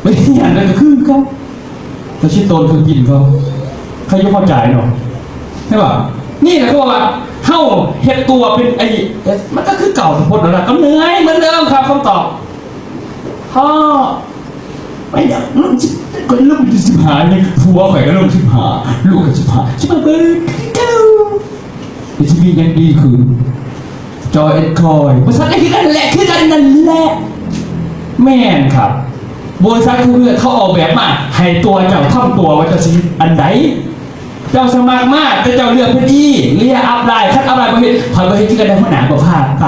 ໄປຮຽນແລ້ວກໍຄືເກົ່າ ແຕ່ຊິໂຕນຄືກິນເຂົາ ໃຄຢູ່ເຂົ້າໃຈເນາະ ເຫັນບໍ່? ນີ້ແຫຼະ ເພາະວ່າເຮົາເຮັດຕົວເປັນ S ມັນກໍຄືເກົ່າ ສະພົດແລ້ວກໍເໝື່ອຍເໝືອນເດີມຄັບ ຄຳຕອບ ພໍ່ ໄປດອກ ລົງສິບ ຂ້ອຍລົງສິບຫ້າ ນີ້ ຜົວຂ້ອຍກໍລົງສິບຫ້າ ລູກກໍສິບຫ້າ ຊິມາເບິ່ງຄືເກົ່າ ແຕ່ຊິມີຫຍັງດີຂຶ້ນ? Joy and Coin ບໍລິສັດກໍຄືກັນແຫຼະ ຄືກັນນັ້ນແຫຼະ ແມ່ນຄັບ ບໍລິສັດຄືກັນ ເຂົາອອກແບບມາໃຫ້ຕົວເຈົ້າ ທຳຕົວວ່າເຈົ້າຊິອັນໃດ ເຈົ້າສະໝັກມາ ແຕ່ເຈົ້າເລືອກເປັນ E ເລຍອັບໄລ ຄັນອັບໄລບໍ່ເຮັດ ຂ້ອຍບໍ່ເຮັດຄືກັນ ຫົວໜ້າບໍ່ພາໄປ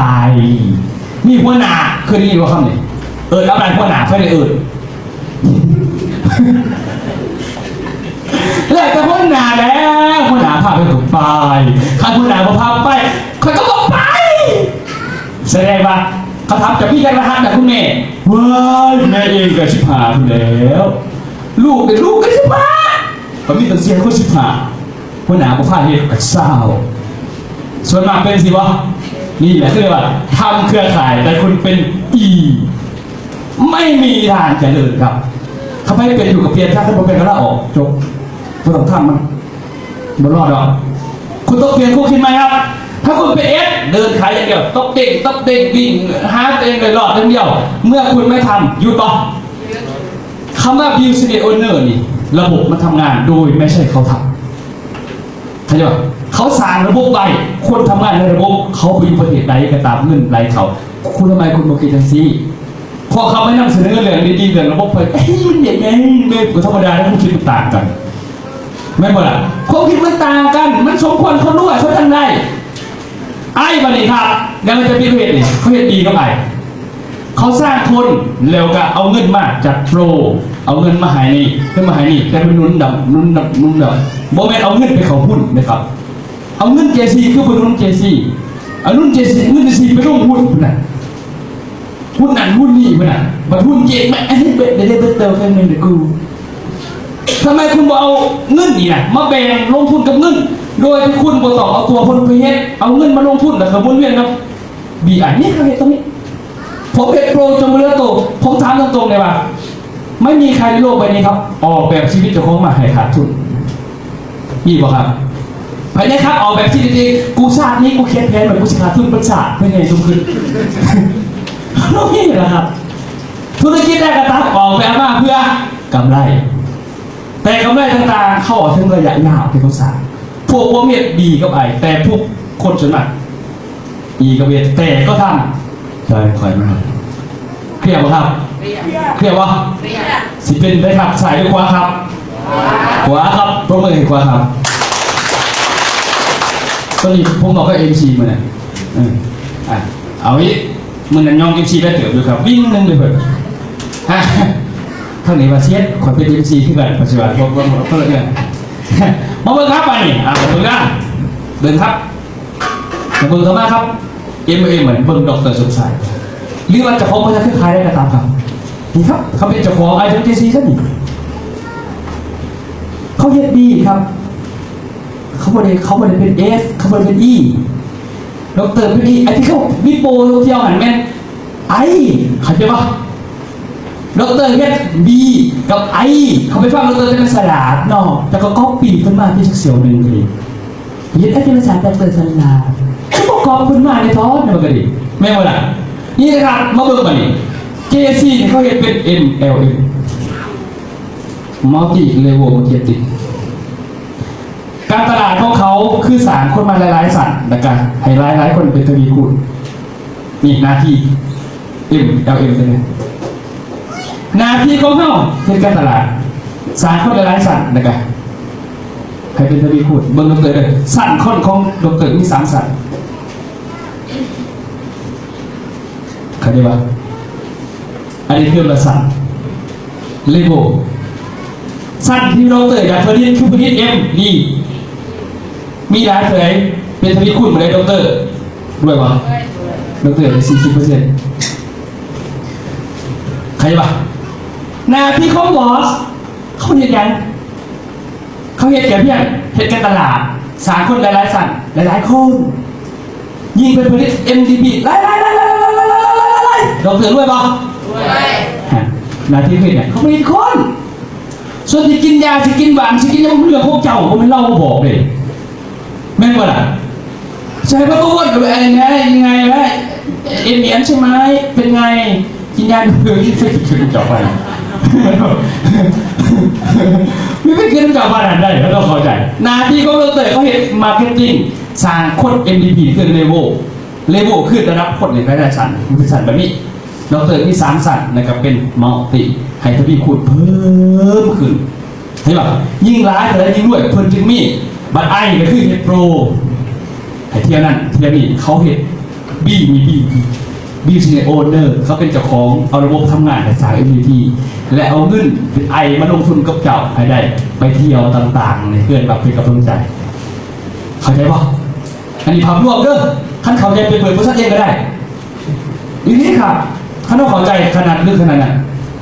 ມີຫົວໜ້າ ເຄີຍໄດ້ຍິນບໍ່ຄຳນີ້? ເອີ້ນອັບໄລ ຫົວໜ້າ ເຄີຍໄດ້ເອີ້ນ ແລ້ວແຕ່ຫົວໜ້າແຫຼະ ຫົວໜ້າພາໄປກໍໄປ ຄັນຫົວໜ້າບໍ່ພາໄປ ຂ້ອຍກໍບໍ່ໄປ ສະແດງວ່າ ເຂົາຖາມ ເຈົ້າມີຈັກລະຫັດນະຄຸນແມ່? ວ້າຍ ແມ່ເອງກໍສິບຫ້າພຸ້ນແລ້ວ ລູກເດ້ ລູກກໍສິບຫ້າ ກໍມີແຕ່ເສຍຄົນສິບຫ້າ ຫົວໜ້າບໍ່ພາເຮັດກໍຊາວ ສ່ວນມາກເປັນຈັ່ງຊີ້ບໍ່? ນີ້ແຫຼະ ເຂົາເອີ້ນວ່າທຳເຄືອຂ່າຍ ແຕ່ຄຸນເປັນ E ໄມ່ມີທາງຈະເລີນຄັບ ຖ້າໃຜເປັນຢູ່ກໍປ່ຽນຊະ ຖ້າບໍ່ເປັນກໍລາອອກ ຈົບ ບໍ່ຕ້ອງທຳມັນ ບໍ່ລອດດອກ ຄຸນຕ້ອງປ່ຽນຄູ່ຄິດໃໝ່ຄັບ ຖ້າຄຸນເປັນ S ເດີນຂາຍຢ່າງດຽວ ຕົບເດ້ງ ຕົບເດ້ງ ວິ່ງຫາຕົວເອງເລີຍ ລອດຢ່າງດຽວ ເມື່ອຄຸນໄມ່ທຳ ຢຸດບໍ່? ຄຳວ່າ business owner ນີ້ ລະບົບມັນທຳງານໂດຍໄມ່ໃຊ່ເຂົາທຳ ເຂົາເຈົ້າ ເຂົາສ້າງລະບົບໄວ້ ຄົນທຳງານໃນລະບົບ ເຂົາໄປຢູ່ປະເທດໃດກໍຕາມ ເງິນໄຫຼເຂົ້າ ຄຸນ ທຳໄມຄຸນບໍ່ຄິດຈັ່ງຊີ້? ເພາະເຂົາໄປນຳສະເໜີເລື່ອງດີໆ ເລື່ອງລະບົບໄປ ເອີຍ ມັນເປັນຫຍັງ ແມ່ນກໍທຳມະດາ ແຕ່ຄວາມຄິດມັນຕ່າງກັນ ແມ່ນບໍ່ລະ? ຄວາມຄິດມັນຕ່າງກັນ ມັນສົມຄວນຄົນລວຍ ເຂົາຈັ່ງໄດ້ ອ້າຍ ບັດນີ້ຄັບ ແລ້ວມັນຈະປິດເຮັດນີ້ ເຂົາເຮັດດີກັບອ້າຍ ເຂົາສ້າງຄົນ ແລ້ວກໍເອົາເງິນມາຈັດໂປຣ ເອົາເງິນມາໃຫ້ນີ້ ເງິນມາໃຫ້ນີ້ ແຕ່ມັນໜູນດຳ ໜູນດຳ ໜູນດຳ ບໍ່ແມ່ນເອົາເງິນໄປເຂົ້າຮຸ້ນເດ້ຄັບ ເອົາເງິນເຈຊີ ຄືບໍ່ໜູນເຈຊີ ເອົາໜູນເຈຊີ ເງິນເຈຊີໄປລົງຮຸ້ນພຸ້ນນະ ຮຸ້ນນັ້ນຮຸ້ນນີ້ພຸ້ນນະ ບັດຮຸ້ນເຈັກມາ ອັນນີ້ເບິດ ໄດ້ເບິດເຕີເຄິ່ງໜຶ່ງເດ້ກູ ທຳໄມຄຸນບໍ່ເອົາເງິນນີ້ນະ ມາແບ່ງລົງທຶນກັບເງິນ ໂດຍທີ່ຄຸນບໍ່ຕ້ອງເອົາຕົວຄົນໄປເຮັດ ເອົາເງິນມາລົງທຶນ ແລ້ວກໍໝູນວຽນກັບບີໄອ ນີ້ເຂົາເຮັດຕົງນີ້ ຜົມເຮັດໂປຣຈົນບໍ່ເຫຼືອໂຕ ຜົມຖາມຕົງໆເລີຍວ່າ ໄມ່ມີໃຄໃນໂລກໃບນີ້ຄັບ ອອກແບບຊີວິດເຈົ້າຂອງມາໃຫ້ຂາດທຶນ ມີບໍ່ຄັບ? ໃຜໄດ້ຄັບ ອອກແບບຊີວິດເອງ ກູຊາດນີ້ກູຂຽນແຜນໄວ້ ກູຊິຂາດທຶນເບິດຊາດ ເພື່ອໃຫຍ່ສູງຂຶ້ນ ເຮົາເຮັດລະຄັບ ທຸລະກິດໃດກໍຕາມ ອອກແບບມາເພື່ອກຳໄລ ແຕ່ກຳໄລຕ່າງໆ ເຂົາເອົາເຖິງໄລຍະຍາວທີ່ເຂົາສ້າງ. ພວກຜົມເຮັດ B ກັບ I ແຕ່ພວກຄົນສ່ວນມາກ E ກັບ H ແຕ່ກໍຕາມ ຈອຍຂ້ອຍມາ. ເຄລຍບໍ່ຄັບ? ເຄລຍບໍ່? ຊິເປັນໃດຄັບ? ຊ້າຍຫຼືຂວາຄັບ? ຂວາຄັບ. ຕົບມືໃຫ້ຂວາຄັບ. ຕອນນີ້ຜົມບອກກັບ MC ມື້ນັ້ນ ເອີ ອ່ະ ເອົາອີກ. ມື້ນັ້ນຍ້ອງ MC ໄດ້ເຕີບຢູ່ຄັບ ວິ່ງໜຶ່ງເລີຍເພິ່ນ. ທາງນີ້ວ່າເຊັດ ຂ້ອຍເປັນ MC ຄືກັນ ປັດຈຸບັນ ບໍ່ ບໍ່ ບໍ່ເລື່ອງ. ມາເບິ່ງຄັບ ບາດນີ້ ອ່າ ເບິ່ງນະ ເບິ່ງຄັບ ມາເບິ່ງເຂົ້າມາຄັບ M M ເບິ່ງ ດອກເຕີ ສົມຊາຍ ຫຼືວ່າເຈົ້າຂອງບໍລິສັດເຄືອຂ່າຍໃດກໍຕາມຄັບ. ນີ້ຄັບ ເຂົາເປັນເຈົ້າຂອງ I ຂອງ JC ຊັ້ນນີ້ ເຂົາເຮັດ B ຄັບ ເຂົາບໍ່ໄດ້ ເຂົາບໍ່ໄດ້ເປັນ S ເຂົາບໍ່ໄດ້ເປັນ E ດອກເຕີເປັນ E ອັນທີ່ເຂົາມີໂປລົງທ່ຽວຫັ້ນແມ່ນ I ເຂົ້າໃຈບໍ່? ດອກເຕີເຮັດ B ກັບ I ເຂົາໄປຟັງດອກເຕີແຕ່ມັນສະຫຼາດເນາະ ແລ້ວກໍກັອບປີ້ເພິ່ນມາເປັນຈັກສ່ຽວໜຶ່ງເລີຍ ເຮັດອັດຕະລະສາດດອກເຕີສະຫຼາດ ຄືບໍ່ກັອບເພິ່ນມາແນ່ນອນ ມັນກໍດີ ແມ່ນບໍ່ລະ? ນີ້ນະຄັບ ມາເບິ່ງບາດນີ້ JC ນີ້ເຂົາເຮັດເປັນ MLM Multi Level Marketing ການຕະຫຼາດຂອງເຂົາຄືສ້າງຄົນມາຫຼາຍໆຊັ້ນ ແລ້ວກະໃຫ້ຫຼາຍໆຄົນເປັນທະວີຄູນ. ນີ້ໜ້າທີ່ MLM ຕົວນີ້ ໜ້າທີ່ຂອງເຮົາເຮັດການຕະຫຼາດ ສ້າງຄົນຫຼາຍໆຊັ້ນ ແລ້ວກະໃຫ້ເປັນທະວີຄູນ. ເບິ່ງດອກເຕີເດີ ຊັ້ນຄົນຂອງດອກເຕີມີສາມຊັ້ນ ເຂົ້າໃຈບໍ່? ອັນນີ້ຄືລະຊັ້ນ ເລເວວ ຊັ້ນທີ່ດອກເຕີຢາກຜະລິດຄືຜະລິດ M ດີ ມີຫຼາຍເທົ່າໃດ ເປັນທະວີຄູນເທົ່າໃດ ດອກເຕີ ດ້ວຍບໍ່? ດອກເຕີສີ່ສິບເປີເຊັນ ເຂົ້າໃຈບໍ່? ໜ້າທີ່ຂອງບອສ ເຂົາເຮັດຫຍັງ? ເຂົາເຮັດແຕ່ພຽງເຮັດການຕະຫຼາດ ສ້າງຄົນຫຼາຍໆຊັ້ນ ຫຼາຍໆຄົນ ຍິ່ງໄປຜະລິດ MDP ຫຼາຍໆໆໆ ດອກເຕີລວຍບໍ່? ລວຍ. ຮະ ໜ້າທີ່ເຮັດຫຍັງ? ເຂົາຜະລິດຄົນ. ສ່ວນຊິກິນຢາ ຊິກິນຫວານ ຊິກິນຫຍັງ ເລື່ອງຂອງເຈົ້າ ບໍ່ແມ່ນເຮົາບອກເດ້ ແມ່ນບໍ່ລະ? ໃຊ່ ເພິ່ນກໍວົນກັນໄປ ໄງ ໄງ ເອັນເອັນ ໃຊ່ໄໝ? ເປັນໄງ? ກິນຢາເດີ ກິນເປັນເຈົ້າໄປ ມີເປັນເຈົ້າໄປນັ້ນໄດ້ ເຮົາຕ້ອງເຂົ້າໃຈ. ໜ້າທີ່ຂອງດອກເຕີ ເຂົາເຮັດມາເກັດຕິງ ສ້າງຄົນ MDP ຄື level level ຄືລະດັບຄົນໃນຫຼາຍໆຊັ້ນ ຄືຊັ້ນແບບນີ້. ດອກເຕີມີສາມຊັ້ນ ແລ້ວກໍເປັນ multi ໃຫ້ທະວີຄູນເພີ່ມຂຶ້ນ. ເຫັນບໍ່? ຍິ່ງຫຼາຍເທົ່າໃດຍິ່ງລວຍ ເພິ່ນຈຶ່ງມີ. ບັດ I ກໍຄືເຮັດໂປຣ ໃຫ້ທ່ຽວນັ້ນທ່ຽວນີ້ ເຂົາເຮັດ B ມີ B Business Owner ເຂົາເປັນເຈົ້າຂອງ ເອົາລະບົບທຳງານໃຫ້ສ້າງ MVP ແລະ ເອົາເງິນເປັນ I ມາລົງທຶນກັບເຈົ້າໃຫ້ໄດ້ໄປທ່ຽວຕ່າງໆ ໃນເຮືອນ ແບບເປັນກຳລັງໃຈ. ເຂົ້າໃຈບໍ່? ອັນນີ້ພາບລວມເດີ ຄັນເຂົ້າໃຈໄປເປີດບໍລິສັດເອງກໍໄດ້. ອີ່ຫຼີຄັບ ຄັນເຮົາເຂົ້າໃຈຂະໜາດເລິກຂະໜາດນັ້ນ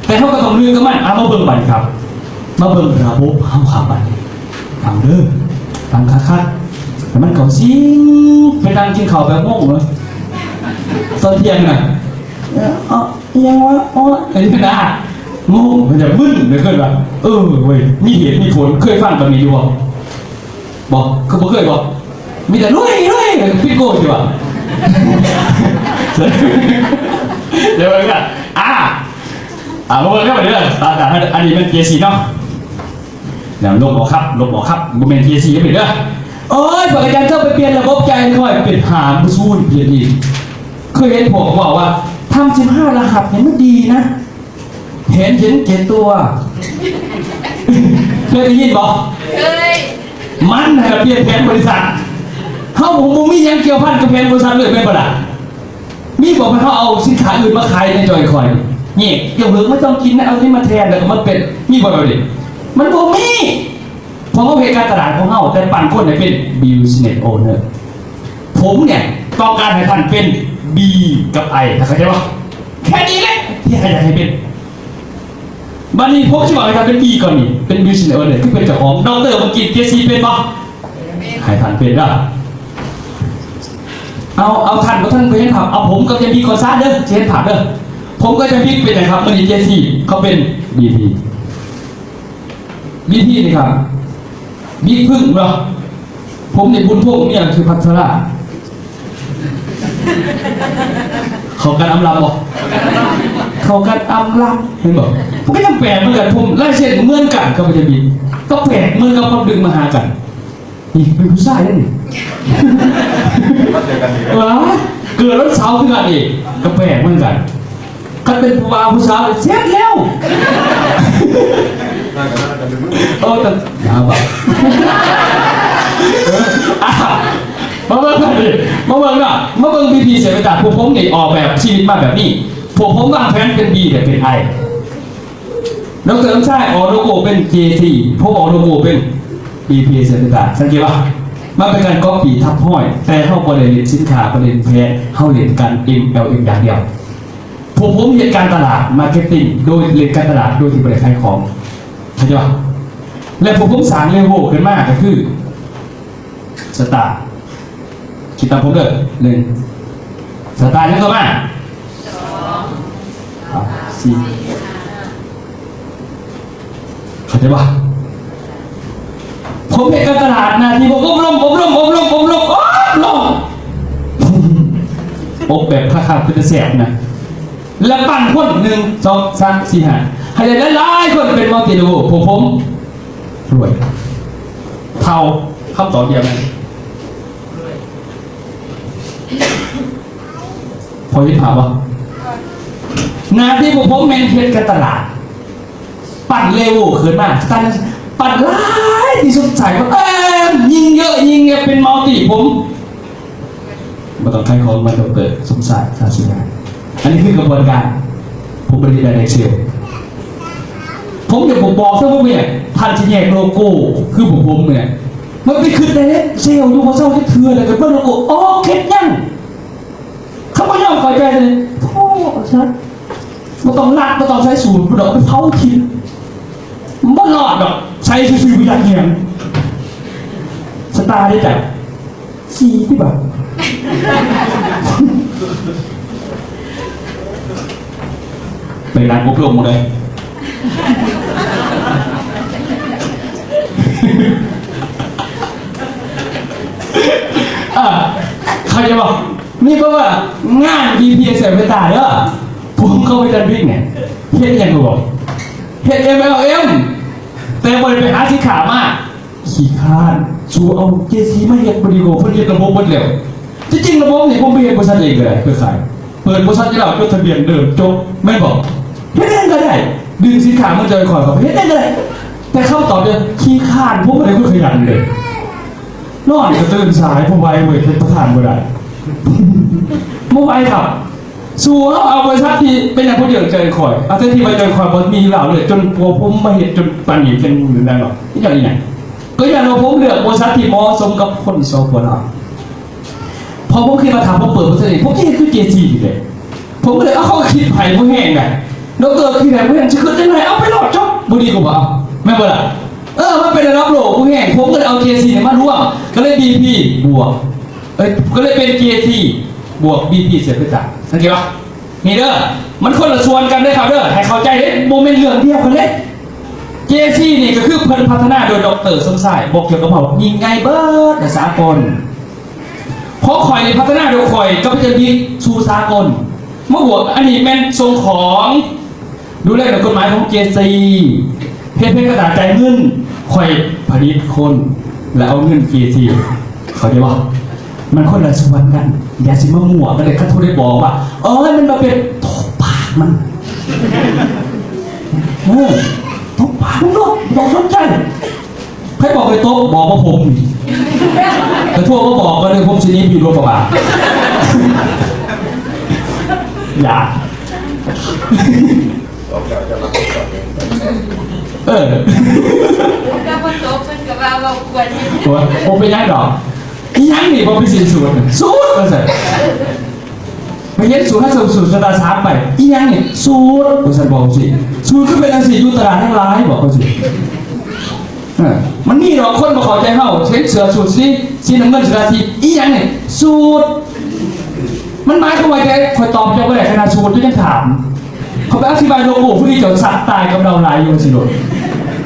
ແຕ່ເຮົາກໍຕ້ອງເລີກກັບມັນ. ເອົາ ມາເບິ່ງບັດນີ້ຄັບ ມາເບິ່ງລະບົບເຮົາຄັບ ບັດນີ້ຟັງເດີ ຟັງຄັກໆ ແລ້ວມັນເຂົ້າຊິງ. ໄປນັ່ງກິນເຂົ້າແບບງົງເນາະ ຕອນທ່ຽງນະ ເອີ ອີ່ຫຍັງວະ ອໍ ອັນນີ້ນະ ງົງ ມັນຈະມຶນ ເຄີຍວ່າ ເອີເວີຍ ມີເຫດມີຜົນ. ເຄີຍຟັງແບບນີ້ຢູ່ບໍ່? ບໍ່ ຄືບໍ່ເຄີຍບໍ່? ມີແຕ່ລວຍ ລວຍ ປິດໂກຊິວ່າ ດຽວເບິ່ງນະ ອ່າ ອ່າ ມາເບິ່ງກັນເດີ. ອ່າ ອັນນີ້ແມ່ນ JC ເນາະ ແລ້ວລົບອອກຄັບ ລົບອອກຄັບ ບໍ່ແມ່ນ JC ເດີ. ໂອ້ຍ ບັກອາຈານ ເຈົ້າໄປປ່ຽນລະບົບຈ່າຍໃຫ້ຂ້ອຍ ເປັນຫາມສູນ ປ່ຽນອີກ. ເຄີຍເຫັນພວກເວົ້າວ່າ ທຳສິບຫ້າລະຫັດນີ້ມັນດີນະ ແຜນເຫັນແກ່ຕົວ ເຄີຍໄດ້ຍິນບໍ່? ເຄີຍ. ມັນຫັ້ນລະປ່ຽນແຜນບໍລິສັດ. ເຮົາບໍ່ມີຫຍັງກ່ຽວພັນກັບແຜນບໍລິສັດເລີຍ ແມ່ນບໍ່ລະ? ມີບໍ່ ເຮົາເອົາສິນຄ້າອື່ນມາຂາຍໃນຈອຍຄອຍນີ້ ເຈົ້າເຮີກ ບໍ່ຕ້ອງກິນນະ ເອົານີ້ມາແທນ ແລ້ວກໍມາເປັນ ມີບໍ່ແບບນີ້? ມັນບໍ່ມີ. ເພາະເຮົາເຮັດການຕະຫຼາດຂອງເຮົາ ແຕ່ປັ່ນຄົນໃຫ້ເປັນ business owner. ຜົມເນ່ຍຕ້ອງການໃຫ້ທ່ານເປັນ B ກັບ I ທ່ານເຂົ້າໃຈບໍ່? ແຄ່ນີ້ແຫຼະທີ່ໃຫ້ ຢາກໃຫ້ເປັນ. ບັດນີ້ຜົມຊິບອກໃຫ້ທ່ານເປັນ B ກ່ອນນີ້ ເປັນ business owner ຄືເປັນເຈົ້າຂອງ. ດອກເຕີ ເມື່ອກີ້ JC ເປັນບໍ່? ໃຫ້ທ່ານເປັນເດີ. ເອົາ ເອົາ ທ່ານບໍ່ທັນໄປເຫັນພາບ ເອົາ ຜົມກັບຍາຍບິກກ່ອນຊະເດີ ຊິເຫັນພາບເດີ. ຜົມກັບຍາຍບິກເປັນຫຍັງຄັບ? ມື້ນີ້ JC ເຂົາເປັນ BP BP ນີ້ຄັບ ບິກເພິ່ງເນາະ. ຜົມນີ້ບຸນພົງ ເມຍຊື່ພັດທະລາ. ເ ເຂົ້າກັນອຳລຳບໍ່? ເຂົ້າກັນອຳລຳ ເຫັນບໍ່? ມັນກໍຍັງແປກເໝືອນກັນ ຜົມລາຍເສັ້ນເໝືອນກັນກັບພະຍາບີດ ກໍແປກເໝືອນກັບຄວາມດຶງມາຫາກັນ. ນີ້ເປັນຜູ້ຊາຍເດ້ນີ້ ວ້າ ເກີດວັນເສົາຄືກັນອີກ ກໍແປກເໝືອນກັນ. ຄັນເປັນຜູ້ບ່າວຜູ້ສາວເສັດແລ້ວ ໂອ້ ແຕ່ ອ່າ ມາເບິ່ງກັນນີ້ ມາເບິ່ງເນາະ ມາເບິ່ງພີພີເສຍເວລາ ພວກຜົມນີ້ອອກແບບຊີວິດມາແບບນີ້ ພວກຜົມວາງແຜນເປັນບີ ແລະ ເປັນໄອ ດອກເຕີ ສົມຊາຍອອກໂລໂກ້ເປັນເຈຊີ ຜົມອອກໂລໂກ້ເປັນບີພີເສຍເວລາ ສັງເກດວ່າ ມັນເປັນການກັອບປີ້ທັບຮ້ອຍ ແຕ່ເຮົາບໍ່ໄດ້ເຫຼັ້ນສິນຄ້າ ບໍ່ໄດ້ເຫຼັ້ນແບຣນ ເຮົາເຫຼັ້ນການເອັມແອລເອັມຢ່າງດຽວ. ພວກຜົມເຮັດການຕະຫຼາດ ມາເກັດຕິງ ໂດຍເຫຼັ້ນການຕະຫຼາດໂດຍທີ່ບໍ່ໄດ້ຂາຍຂອງ ເຂົ້າໃຈບໍ່? ແລະ ພວກຜົມສ້າງເລເວວຂຶ້ນມາກໍຄື ສະຕາ ຄິດຕາມຜົມເດີ ໜຶ່ງ ສະຕາ ຍັງຕໍ່ມາ ສອງ ສາມ ສີ່ ຫ້າ ເຂົ້າໃຈບໍ່? ຜົມເຮັດການຕະຫຼາດ ໜ້າທີ່ບໍ່ ອົບຮົມ ອົບຮົມ ອົບຮົມ ອົບຮົມ ອົບຮົມ ອົບແບບຄັກໆ ເປັນຕາແຊບນະ ແລ້ວປັ້ນຄົນ ໜຶ່ງ ສອງ ສາມ ສີ່ ຫ້າ ໃຫ້ໄດ້ຫຼາຍໆ ຄົນເປັນມັລຕິເລເວວ ພວກຜົມ ລວຍ ເທົ່າ ຄຳຕອບດຽວນັ້ນ ພໍເຫັນພາບບໍ່? ໜ້າທີ່ພວກຜົມແມ່ນເຮັດການຕະຫຼາດ ປັ້ນເລເວວຂຶ້ນມາ ປັ້ນ ປັ້ນຫຼາຍທີ່ສຸດ ໃສ່ໝົດ ເອີ ຍິ່ງເຍອະ ຍິ່ງເຍອະ ເປັນມັລຕິ ຜົມ ບໍ່ຕ້ອງຂາຍຂອງ ມາດອກເຕີ ສົມຊາຍ ຊາວສີຫາ ອັນນີ້ຄືກະບວນການ ຜູ້ຜະລິດໄດ້ໃນເຊວ ຜົມຢາກບອກເຊິ່ງພວກເມຍ ທ່ານຊິແຍກໂລໂກ້ຄືພວກຜົມນີ້ ມັນໄປຄິດໄດ້ເຊວຢູ່ບໍ່ເຊົາຈັກເທື່ອ ແລ້ວກໍເບິ່ງໂລໂກ້ ອອກເຮັດຫຍັງ ເຂົາບໍ່ຍອມເຂົ້າໃຈເລີຍ ໂອ້ ວ່າຊັ້ນ ບໍ່ຕ້ອງລັກ ບໍ່ຕ້ອງໃສ່ສູດ ບໍ່ດອກ ໄປເຜົາຖິ້ມ ບໍ່ລອດດອກ ໃສ່ຊື່ໆ ບໍ່ຢາກຫຍັງ ສະຕາເດ້ຈ້ະ ສີ່ຕິບາດ ໄປງານອົບຮົມໝູ່ໃດ ອ່າ ເຂົ້າໃຈບໍ່? ນີ້ເພາະວ່າງານບີພີເສຍເວລາເດີ ພວກເຂົາໄປຈັນວິກນີ້ ເຮັດຫຍັງກໍບອກ ເຮັດເອັມແອລເອັມ ແຕ່ບໍ່ໄດ້ໄປຫາສິນຄ້າມາ ຂີ້ຄ້ານ ສູເອົາເຈຊີມາເຮັດບໍ່ດີກວ່າ ເພິ່ນເຮັດລະບົບເບິດແລ້ວ ທີ່ຈິງລະບົບນີ້ ຜົມໄປເຮັດບໍລິສັດເອງກໍໄດ້ ເຄືອຂ່າຍ ເປີດບໍລິສັດຢູ່ລາວ ຈົດທະບຽນ ເລີ່ມ ຈົບ ແມ່ນບໍ່? ເຮັດຫຍັງກໍໄດ້ ດຶງສິນຄ້າມາຈອຍຄອຍເຂົ້າໄປ ເຮັດຫຍັງກໍໄດ້ ແຕ່ຄຳຕອບເດີ ຂີ້ຄ້ານ ຜົມບໍ່ໄດ້ຄົນຂະຫຍັນເລີຍ ນອນກໍຕື່ນສາຍ ບໍ່ໄຫວເວີຍ ເປັນປະທານບໍ່ໄດ້ ບໍ່ໄຫວຄັບ ສູ້ເຮົາເອົາບໍລິສັດທີ່ເປັນຫຍັງຜູ້ດຽວໃຈຂ້ອຍ ເອົາແຕ່ທີ່ວ່າໃຈຂ້ອຍບໍ່ມີລາວເລີຍ ຈົນກວ່າຜົມມາເຮັດຈົນປານນີ້ເປັນແນວນັ້ນເນາະ ອີຫຍັງອີຫຍັງ ກໍຍ້ອນວ່າຜົມເລືອກບໍລິສັດທີ່ເໝາະສົມກັບຄົນສອງຄົນເຮົາ ເພາະຜົມຄິດວ່າຖ້າຜົມເປີດບໍລິສັດເອງ ຜົມຈະເຮັດຄືເຈຊີນີ້ແຫຼະ ຜົມກໍເລີຍ ເອົາ ເຂົາຄິດໃຜຜູ້ແຮງນະ ດອກເຕີຄິດໃຜຜູ້ແຮງ ຊິຄິດຈັ່ງໃດ ເອົາໄປໂລດ ຈົບ ບໍ່ດີກວ່າບໍ່ເອົາ ແມ່ນບໍ່ລະ? ເອີ ມັນເປັນລະດັບໂລກຜູ້ແຮງ ຜົມກໍເລີຍເອົາເຈຊີນີ້ມາລວມ ກໍເລີຍບີພີບວກ ເອີຍ ກໍເລີຍເປັນເຈຊີບວກບີພີເສຍເວລາ ສັງເກດບໍ່? ນີ້ເດີ ມັນຄົນລະສ່ວນກັນເດີຄັບເດີ ໃຫ້ເຂົ້າໃຈເດ້ ບໍ່ແມ່ນເລື່ອງດຽວກັນເດ້ ເຈຊີນີ້ກໍຄືເພິ່ນພັດທະນາໂດຍດອກເຕີສົມຊາຍ ບໍ່ກ່ຽວກັບເຮົາ ຍິ່ງໃຫຍ່ເບີດ ສາກົນ ຂອງຂ້ອຍນີ້ພັດທະນາໂດຍຂ້ອຍກັບອາຈານບີດສູ່ສາກົນ ມາບວກ ອັນນີ້ແມ່ນສົ່ງຂອງ ດູແລໂດຍກົດໝາຍຂອງເຈຊີ ເຮັດເປັນກະດາດຈ່າຍເງິນ ຂ້ອຍຜະລິດຄົນ ແລະເອົາເງິນເຈຊີ ເຂົ້າໃຈບໍ່? ມັນຄົນລະສ່ວນກັນ ຢ່າຊິມາມົ້ວກັນເລີຍ ຄັນຜູ້ໃດບອກວ່າ ເອີຍ ມັນບໍ່ເປັນ ຕົບປາກມັນ ເອີ ຕົບປາກມັນໂລດ ບໍ່ຕ້ອງສົນໃຈ ໃຜບອກໃຫ້ຕົບ ບອກວ່າຜົມນີ້ ກະໂທມາບອກກ່ອນເດີ ຜົມຊິໜີໄປຢູ່ລົດກະບະ ຢ່າ ເອີ ແລ້ວບໍ່ຕົບ ເພິ່ນກໍວ່າເວົ້າກວນ ໂອ້ຍ ບໍ່ເປັນຫຍັງດອກ ອີຫຍັງນີ້ບໍ່ໄປສິ້ນສູດ ສູດວ່າຊັ້ນ ໄປຮຽນສູດ ໃຫ້ສູດ ສູດສະຕາສາມໄປ ອີຫຍັງນີ້ ສູດ ວ່າຊັ້ນ ບອກຊີ້ ສູດຄືເປັນຈັ່ງຊີ້ ຢູ່ຕະຫຼາດແຮງຫຼາຍ ບອກຈັ່ງຊີ້ ເອີ ມັນມີດອກຄົນບໍ່ເຂົ້າໃຈເຮົາ ເຫັນເສື້ອສູດສີ ສີນ້ຳເງິນ ສະຕາສີ ອີຫຍັງນີ້ ສູດ ມັນໝາຍຄວາມວ່າຈັ່ງໃດ ຂ້ອຍຕອບເຈົ້າບໍ່ໄດ້ ຂະໜາດສູດເຈົ້າຍັງຖາມ ເຂົາໄປອະທິບາຍໂລໂກ້ ຜູ້ນີ້ເຈົ້າຊັກຕາຍກັບລາວຫຼາຍຢູ່ ວ່າຊີ້ໂລດ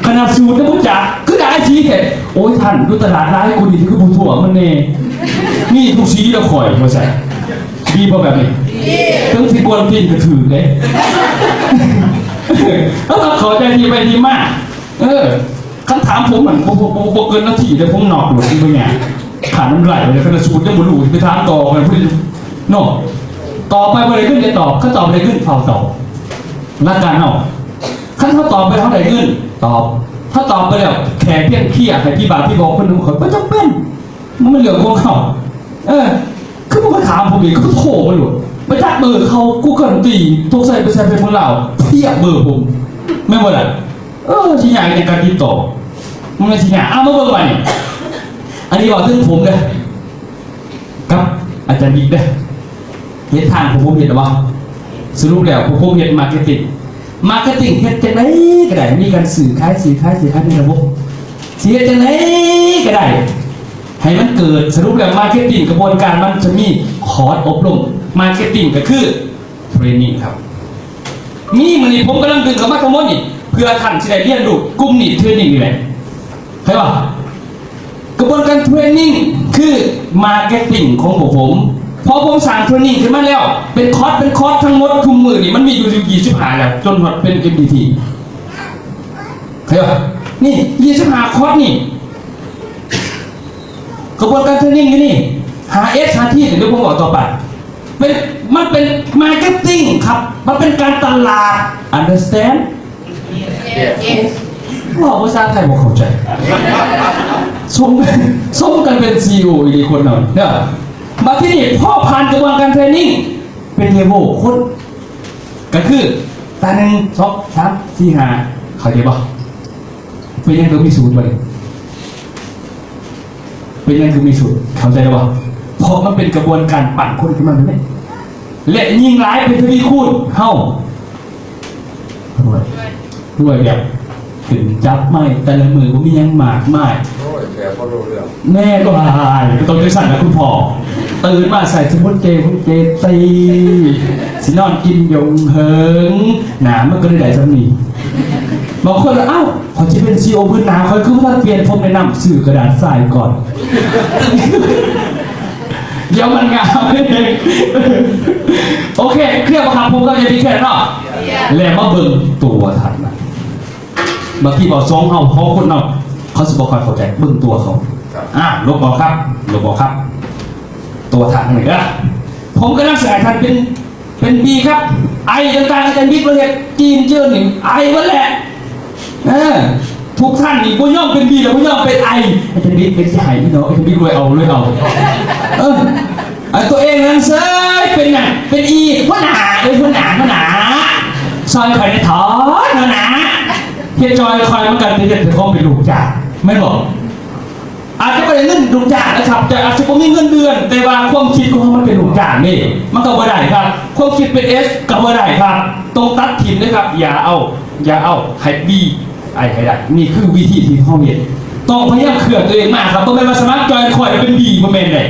ຂະໜາດສູດຍັງບໍ່ຮູ້ຈັກ ຄືຫຼາຍສີແທ້ ໂອ້ຍ ທ່ານ ຢູ່ຕະຫຼາດຫຼາຍກວ່ານີ້ ຄືບໍ່ທົ່ວມັນແດ່ ມີທຸກສີແລ້ວຂ້ອຍ ວ່າຊັ້ນ ດີບໍ່ແບບນີ້? ເຖິງຊິກວນຕີນກໍຖືກເດ້. ເຮົາຕ້ອງເຂົ້າໃຈທີ່ໄປທີ່ມາ. ເອີ ຄັນຖາມຜົມຫັ້ນ ບໍ່ ບໍ່ ບໍ່ເກີນນາທີເດ້ ຜົມນອກໂລດ ບໍ່ຍາກ. ຂາດນ້ຳລາຍເລີຍ ຄັນສູດຍັງບໍ່ຮູ້ ຊິໄປຖາມຕໍ່ກັນພຸ້ນເນາະ. ຕອບໄປບໍ່ໄດ້ເງິນ ຢ່າຕອບ. ຄັນຕອບໄດ້ເງິນ ຟ້າວຕອບ. ຫຼັກການເຮົາ ຄັນເຮົາຕອບໄປ ເຮົາໄດ້ເງິນ ຕອບ. ເຮົາຕອບໄປແລ້ວ ແຄ່ພຽງເຄຍໃຫ້ພີ່ບາດພີ່ບອກເພິ່ນ ຂ້ອຍບໍ່ຈຳເປັນ. ມັນເປັນເລື່ອງຂອງເຂົາ. ເອີ ຄືບໍ່ມາຖາມຜົມອີກ ຄືໂທມາໂລດ. ໄປຈັກເບີເຂົາ ກູເກີນຕີ ຕົກໃສ່ໄປໃສ່ເປັນຄົນລາວ ພຽບເບີຜົມ ແມ່ນບໍ່ລະ? ເອີ ຊິຍາກຫຍັງການຕິດຕໍ່ ມັນຊິຍາກ. ເອົາ ມາເບິ່ງບາດນີ້ ອັນນີ້ເວົ້າເຖິງຜົມເດີ້ ກັບອາຈານວິກເດີ້. ເຮັດທາງ ພວກຜົມເຮັດແລ້ວບໍ່? ສະຫຼຸບແລ້ວ ພວກຜົມເຮັດມາເກັດຕິງ. ມາເກັດຕິງເຮັດຈັ່ງໃດກໍໄດ້ ມີການຊື້ຂາຍ ຊື້ຂາຍ ຊື້ຂາຍ ມີລະບົບ. ຊິເຮັດຈັ່ງໃດກໍໄດ້ໃຫ້ມັນເກີດ. ສະຫຼຸບແລ້ວ ມາເກັດຕິງ ກະບວນການມັນຈະມີຄອດອົບຮົມ. ມາເກັດຕິງ ກໍຄືເທຣນນິງຄັບ. ມີ ມື້ນີ້ຜົມກຳລັງດຶງເຂົ້າມາທັງໝົດນີ້ ເພື່ອທ່ານຊິໄດ້ຮຽນຮູ້ກຸ່ມນີ້ ເທຣນນິງນີ້ແຫຼະ. ເຫັນບໍ່? ກະບວນການເທຣນນິງຄືມາເກັດຕິງຂອງພວກຜົມ. ພໍຜົມສ້າງເທຣນນິງຂຶ້ນມາແລ້ວ ເປັນຄອດ ເປັນຄອດທັງໝົດ ທຸກມື້ນີ້ມັນມີຢູ່ ຢູ່ ຊາວຫ້າແລ້ວ ຈົນຮອດເປັນເອັມວີພີ. ເຫັນບໍ່? ນີ້ ຊາວຫ້າຄອດນີ້ ກະບວນການເທຣນນິງຢູ່ນີ້ ຫ້າເອັສ ຫ້າທີ ດຽວຜົມບອກຕໍ່ໄປ. ເປັນ ມັນເປັນມາເກັດຕິງຄັບ ມັນເປັນການຕະຫຼາດ. Understand? ເວົ້າພາສາໄທບໍ່ເຂົ້າໃຈ. ສົມ ສົມກັນເປັນຊີອີໂອອີ່ຫຼີຄົນເຮົາເດີ້. ບາດທີນີ້ ພໍຜ່ານກະບວນການເທຣນນິງ ເປັນເລເວວຄົນ ກໍຄືຕາໜຶ່ງ ສອງ ສາມ ສີ່ ຫ້າ ເຂົ້າໃຈບໍ່? ເປັນຫຍັງຄືມີສູດບາດນີ້? ເປັນຫຍັງຄືມີສູດ? ເຂົ້າໃຈແລ້ວບໍ່? ເພາະມັນເປັນກະບວນການປັ້ນຄົນຂຶ້ນມາແບບນີ້ ແລະ ຍິ່ງຫຼາຍເປັນທະວີຄູນ. ເຮົາ ລວຍ ລວຍແບບຂຶ້ນຈັບໄມ້ແຕ່ລະມື້ ບໍ່ມີຫຍັງມາກມາຍ. ໂອ້ຍ ແບບບໍ່ຮູ້ເລື່ອງ. ແມ່ນ ໂອ້ຍ ກໍຕ້ອງຈັ່ງຊັ້ນລະຄຸນພໍ່. ຕື່ນມາໃສ່ສະໝຸດເຈ ໝຸດເຈຕີ ຊິນອນກິນຢົງເຫິງ ໜ້າມັນກໍເລີຍໄດ້ສ່ຳນີ້. ບາງຄົນລະ ເອົ້າ ຂ້ອຍຊິເປັນຊີອີໂອມື້ໜ້າ ຂ້ອຍຄືບໍ່ທັນປ່ຽນຜົມແນະນຳ ຊື້ກະດາດຊາຍກ່ອນ ດຽວມັນງາມເອງ. ໂອເຄ ເຄລຍບໍ່ຄັບ? ຜົມກໍຈະມີແຄ່ນັ້ນເນາະ. ແລ້ວມາເບິ່ງຕົວຖັດມາ. ບາງທີເວົ້າສອງເຮົາ ສອງຄົນເນາະ ເຂົາຊິບໍ່ຄ່ອຍເຂົ້າໃຈ ເບິ່ງຕົວເຂົາ. ອາ ລົບອອກຄັບ ລົບອອກຄັບ. ຕົວຖັດມານີ້ເດີ້ ຜົມກຳລັງຊິໃຫ້ທ່ານເປັນ ເປັນບີຄັບ. ໄອຕ່າງໆ ອາຈານບິກລາວເຮັດຈີນເຈີນນີ້ ໄອໝົດແຫຼະ. ເອີ ທຸກທ່ານນີ້ບໍ່ຍອມເປັນບີ ແລ້ວບໍ່ຍອມເປັນໄອ. ອາຈານບິກເປັນຊິໃຫ້ເນາະ ອາຈານບິກລວຍເອົາ ລວຍເອົາ. ເອີ ອັນຕົວເອງນັ້ນເຊີຍ ເປັນຫຍັງ? ເປັນອີ ຫົວໜ້າເອີຍ ຫົວໜ້າ ຫົວໜ້າ ຊ່ອຍຂ້ອຍແດ່ເທາະ ຫົວໜ້າ. ເຮັດຊ່ອຍຂ້ອຍ ມັນກໍໄດ້ເຮັດຂອງເປັນລູກຈ້າງ ແມ່ນບໍ່? ອາດຈະບໍ່ໄດ້ເງິນລູກຈ້າງນະຄັບ ແຕ່ອາດຈະບໍ່ມີເງິນເດືອນ ແຕ່ວ່າຄວາມຄິດຂອງເຮົາມັນເປັນລູກຈ້າງເດ້ ມັນກໍບໍ່ໄດ້ຄັບ. ຄວາມຄິດເປັນເອັສກໍບໍ່ໄດ້ຄັບ ຕ້ອງຕັດຖິ້ມເດ້ຄັບ. ຢ່າເອົາ ຢ່າເອົາໃຫ້ບີ ໄອໃຫ້ໄດ້. ນີ້ຄືວິທີທີ່ເຮົາເຮັດ ຕ້ອງພະຍາຍາມເຄື່ອນຕົວເອງມາຄັບ. ບໍ່ແມ່ນວ່າສະໝັກຈອຍຂ້ອຍເປັນບີ ບໍ່ແມ່ນເດ້.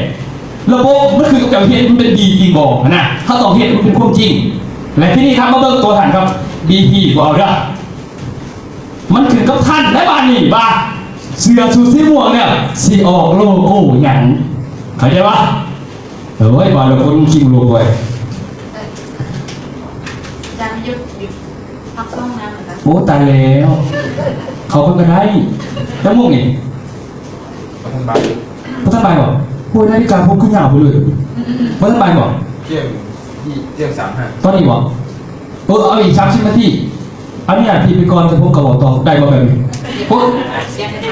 ລະບົບມັນຄືກັບເຈົ້າເຮັດມັນເປັນບີຈິງບໍ່ຫັ້ນນະ ເຮົາຕ້ອງເຮັດມັນເປັນຄວາມຈິງ. ແລະ ທີນີ້ຄັບ ມາເບິ່ງຕົວທ່ານຄັບ ບີພີບໍ່ເອົາເດີ້. ມັນຂຶ້ນກັບທ່ານໃນບາດນີ້ວ່າ ເສື້ອຊຸດສີມ່ວງເນຍຊິອອກໂລໂກ້ຫຍັງ ເຂົ້າໃຈບໍ່? ໂອ້ຍ ວ່າແລ້ວຄົນຄິດໂລໂກ້. ຈານຢຸດ ຢຸດພັກຫ້ອງນ້ຳນະຄະ. ໂອ້ ຕາຍແລ້ວ ເຂົ້າເພິ່ນກໍໄດ້. ຈັກໂມງນີ້? ບໍ່ທັນບ່າຍ ບໍ່ທັນບ່າຍບໍ່? ໂອ້ຍ ນາລິກາຜົມຄືຍາວໄປເລີຍ. ບໍ່ທັນບ່າຍບໍ່? ທ່ຽງ ທ່ຽງສາມຫ້າ. ຕອນນີ້ບໍ່? ເອີ ເອົາອີກສາມສິບນາທີ ອະນຸຍາດທີ່ໄປກ່ອນ ແຕ່ຜົມກໍເວົ້າຕໍ່ໄດ້ບໍ່ແບບນີ້? ໂອ້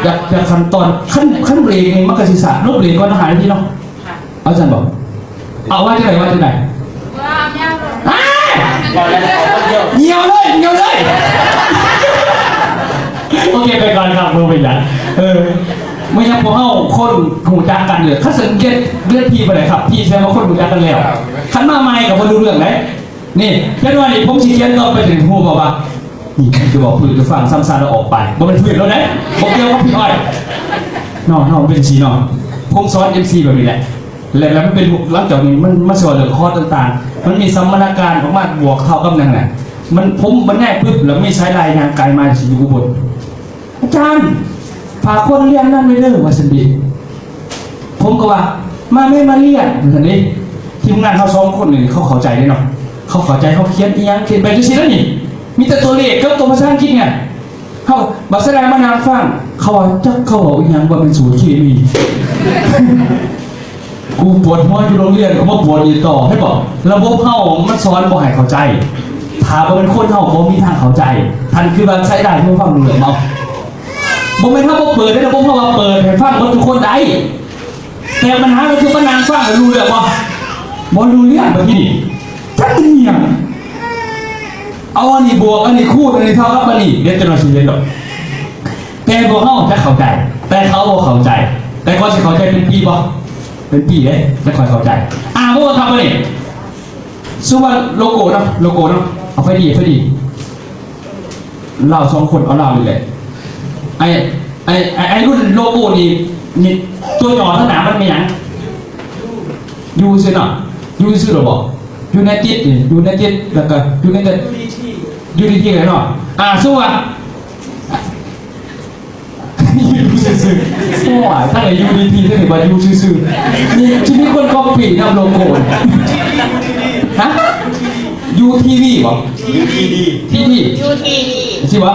ຢາກ ຢາກຂັ້ນຕອນ ຄັນ ຄັນເບຣກນີ້ມັນກໍຊິຊ້າ ລົບເບຣກກ່ອນຫ້ານາທີເນາະ. ເອົາຊັ້ນບໍ່? ເອົາ ວ່າຈັ່ງໃດ ວ່າຈັ່ງໃດ? ອ້າ ຍ່ຽວເລີຍ ຍ່ຽວເລີຍ. ໂອເຄ ໄປກ່ອນຄັບ ບໍ່ເປັນຫຍັງ. ເອີ ເມື່ອຍາມພວກເຮົາຄົນຮູ້ຈັກກັນເລີຍ ຄັນສັງເກດເລື່ອງທີ່ບໍ່ໄດ້ຄັບ ທີ່ແສດງວ່າຄົນຮູ້ຈັກກັນແລ້ວ. ຄັນມາໃໝ່ກໍບໍ່ຮູ້ເລື່ອງເດ້. ນີ້ ຢ່າງໜ້ອຍນີ້ ຜົມຊິຂຽນຕໍ່ໄປເຖິງ ຮູ້ບໍ່ວ່າ ນີ້ຄືຈະບອກພື້ນຈະຟັງ ຊ້ຳຊາແລ້ວອອກໄປ ບໍ່ແມ່ນພື້ນແລ້ວເດ້ ບໍ່ກ່ຽວກັບພີ່ອ້ອຍ. ນ້ອງ ນ້ອງເປັນຈັ່ງຊີ້ເນາະ ຜົມສອນເອັມຊີແບບນີ້ແຫຼະ ແລ້ວ ແລ້ວມັນເປັນ ຫຼັງຈາກນີ້ມັນ ມັນຊິເວົ້າເລື່ອງຄອດຕ່າງໆ ມັນມີສຳມະນາການອອກມາບວກເທົ່າກັບຫຍັງນະ ມັນ ຜົມບັນຍາຍປຶບ ແລ້ວມີສາຍລາຍຍ່າງກາຍມາຊິຢູ່ອຸບົນ. ອາຈານ ຝາກຄົນລຽນນຳແດ່ເດີ ວ່າຊັ້ນເດ. ຜົມກໍວ່າ ມາແມ່ມາລຽນ ວ່າຊັ້ນເດ. ທີມງານເຮົາສອງຄົນນີ້ເຂົາເຂົ້າໃຈເດ້ເນາະ ເຂົາເຂົ້າໃຈ ເຂົາຂຽນອີ່ຫຍັງ ຂຽນໄປຈັ່ງຊີ້ແລ້ວນີ້ ມີແຕ່ຕົວເລກກັບຕົວພາສາອັງກິດນີ້. ເຮົາ ບັກສະດາມານັ່ງຟັງ ເຂົາວ່າຈັກເຂົາເວົ້າອີ່ຫຍັງ ວ່າແມ່ນສູດເຄມີ. ກູປວດຫົວຢູ່ໂຮງຮຽນ ກໍມາປວດຢູ່ຕໍ່ ເຫັນບໍ່? ລະບົບເຮົາມັນສອນບໍ່ໃຫ້ເຂົ້າໃຈ. ຖ້າບໍ່ແມ່ນຄົນເຮົາບໍ່ມີທາງເຂົ້າໃຈ. ທ່ານຄິດວ່າໃຊ້ໄດ້ບໍ່? ຟັງເລື່ອງເອົາ ບໍ່ແມ່ນເຮົາບໍ່ເປີດເດ້ ລະບົບເຮົາວ່າເປີດໃຫ້ຟັງເບິດທຸກຄົນໄດ້. ແຕ່ບັນຫາກໍຄືມານັ່ງຟັງແລ້ວຮູ້ເລື່ອງບໍ່? ບໍ່ຮູ້ເລື່ອງ. ບັດທີນີ້ຈັກເປັນຫຍັງ ເອົາອັນນີ້ບວກອັນນີ້ຄູນ ອັນນີ້ເທົ່າກັບອັນນີ້ ດຽວຈັກໜ້ອຍຊິເຫັນດອກ. ແຕ່ພວກເຮົາຈະເຂົ້າໃຈ ແຕ່ເຂົາບໍ່ເຂົ້າໃຈ. ແຕ່ກ່ອນຊິເຂົ້າໃຈເປັນປີບໍ່? ເປັນປີເດ້ ຈັ່ງຄ່ອຍເຂົ້າໃຈ. ອ່າ ບໍ່ວ່າຄັບອັນນີ້ ສົມມຸດວ່າໂລໂກ້ເນາະ ໂລໂກ້ເນາະ ເອົາໄຟດີ ໄຟດີ ລາວສອງຄົນ ເອົາລາວນີ້ແຫຼະ. ໄອ້ ໄອ້ ໄອ້ ໄອ້ລຸ້ນໂລໂກ້ນີ້ ນີ້ ຕົວຫຍໍ້ທາງໜ້າມັນແມ່ນຫຍັງ? ຢູຊື່ເນາະ ຢູຊື່ເນາະ ບໍ່ ຢູໄນເຕັດນີ້ ຢູໄນເຕັດ ແລ້ວກໍຢູໄນເຕັດ ຢູດີທີ ເນາະ. ອ່າ ສົມມຸດວ່າ ຢູ່ຊື່ໆ ໂອ້ຍ ທັງໄອ້ຢູດີທີ ທັງໄອ້ວ່າຢູ່ຊື່ໆ ນີ້ ຊິມີຄົນກັອບປີ້ນຳໂລໂກ້ ຮະ? ຢູທີວີບໍ່? ຢູທີດີ ທີວີ ຢູທີວີ ຊິບໍ່?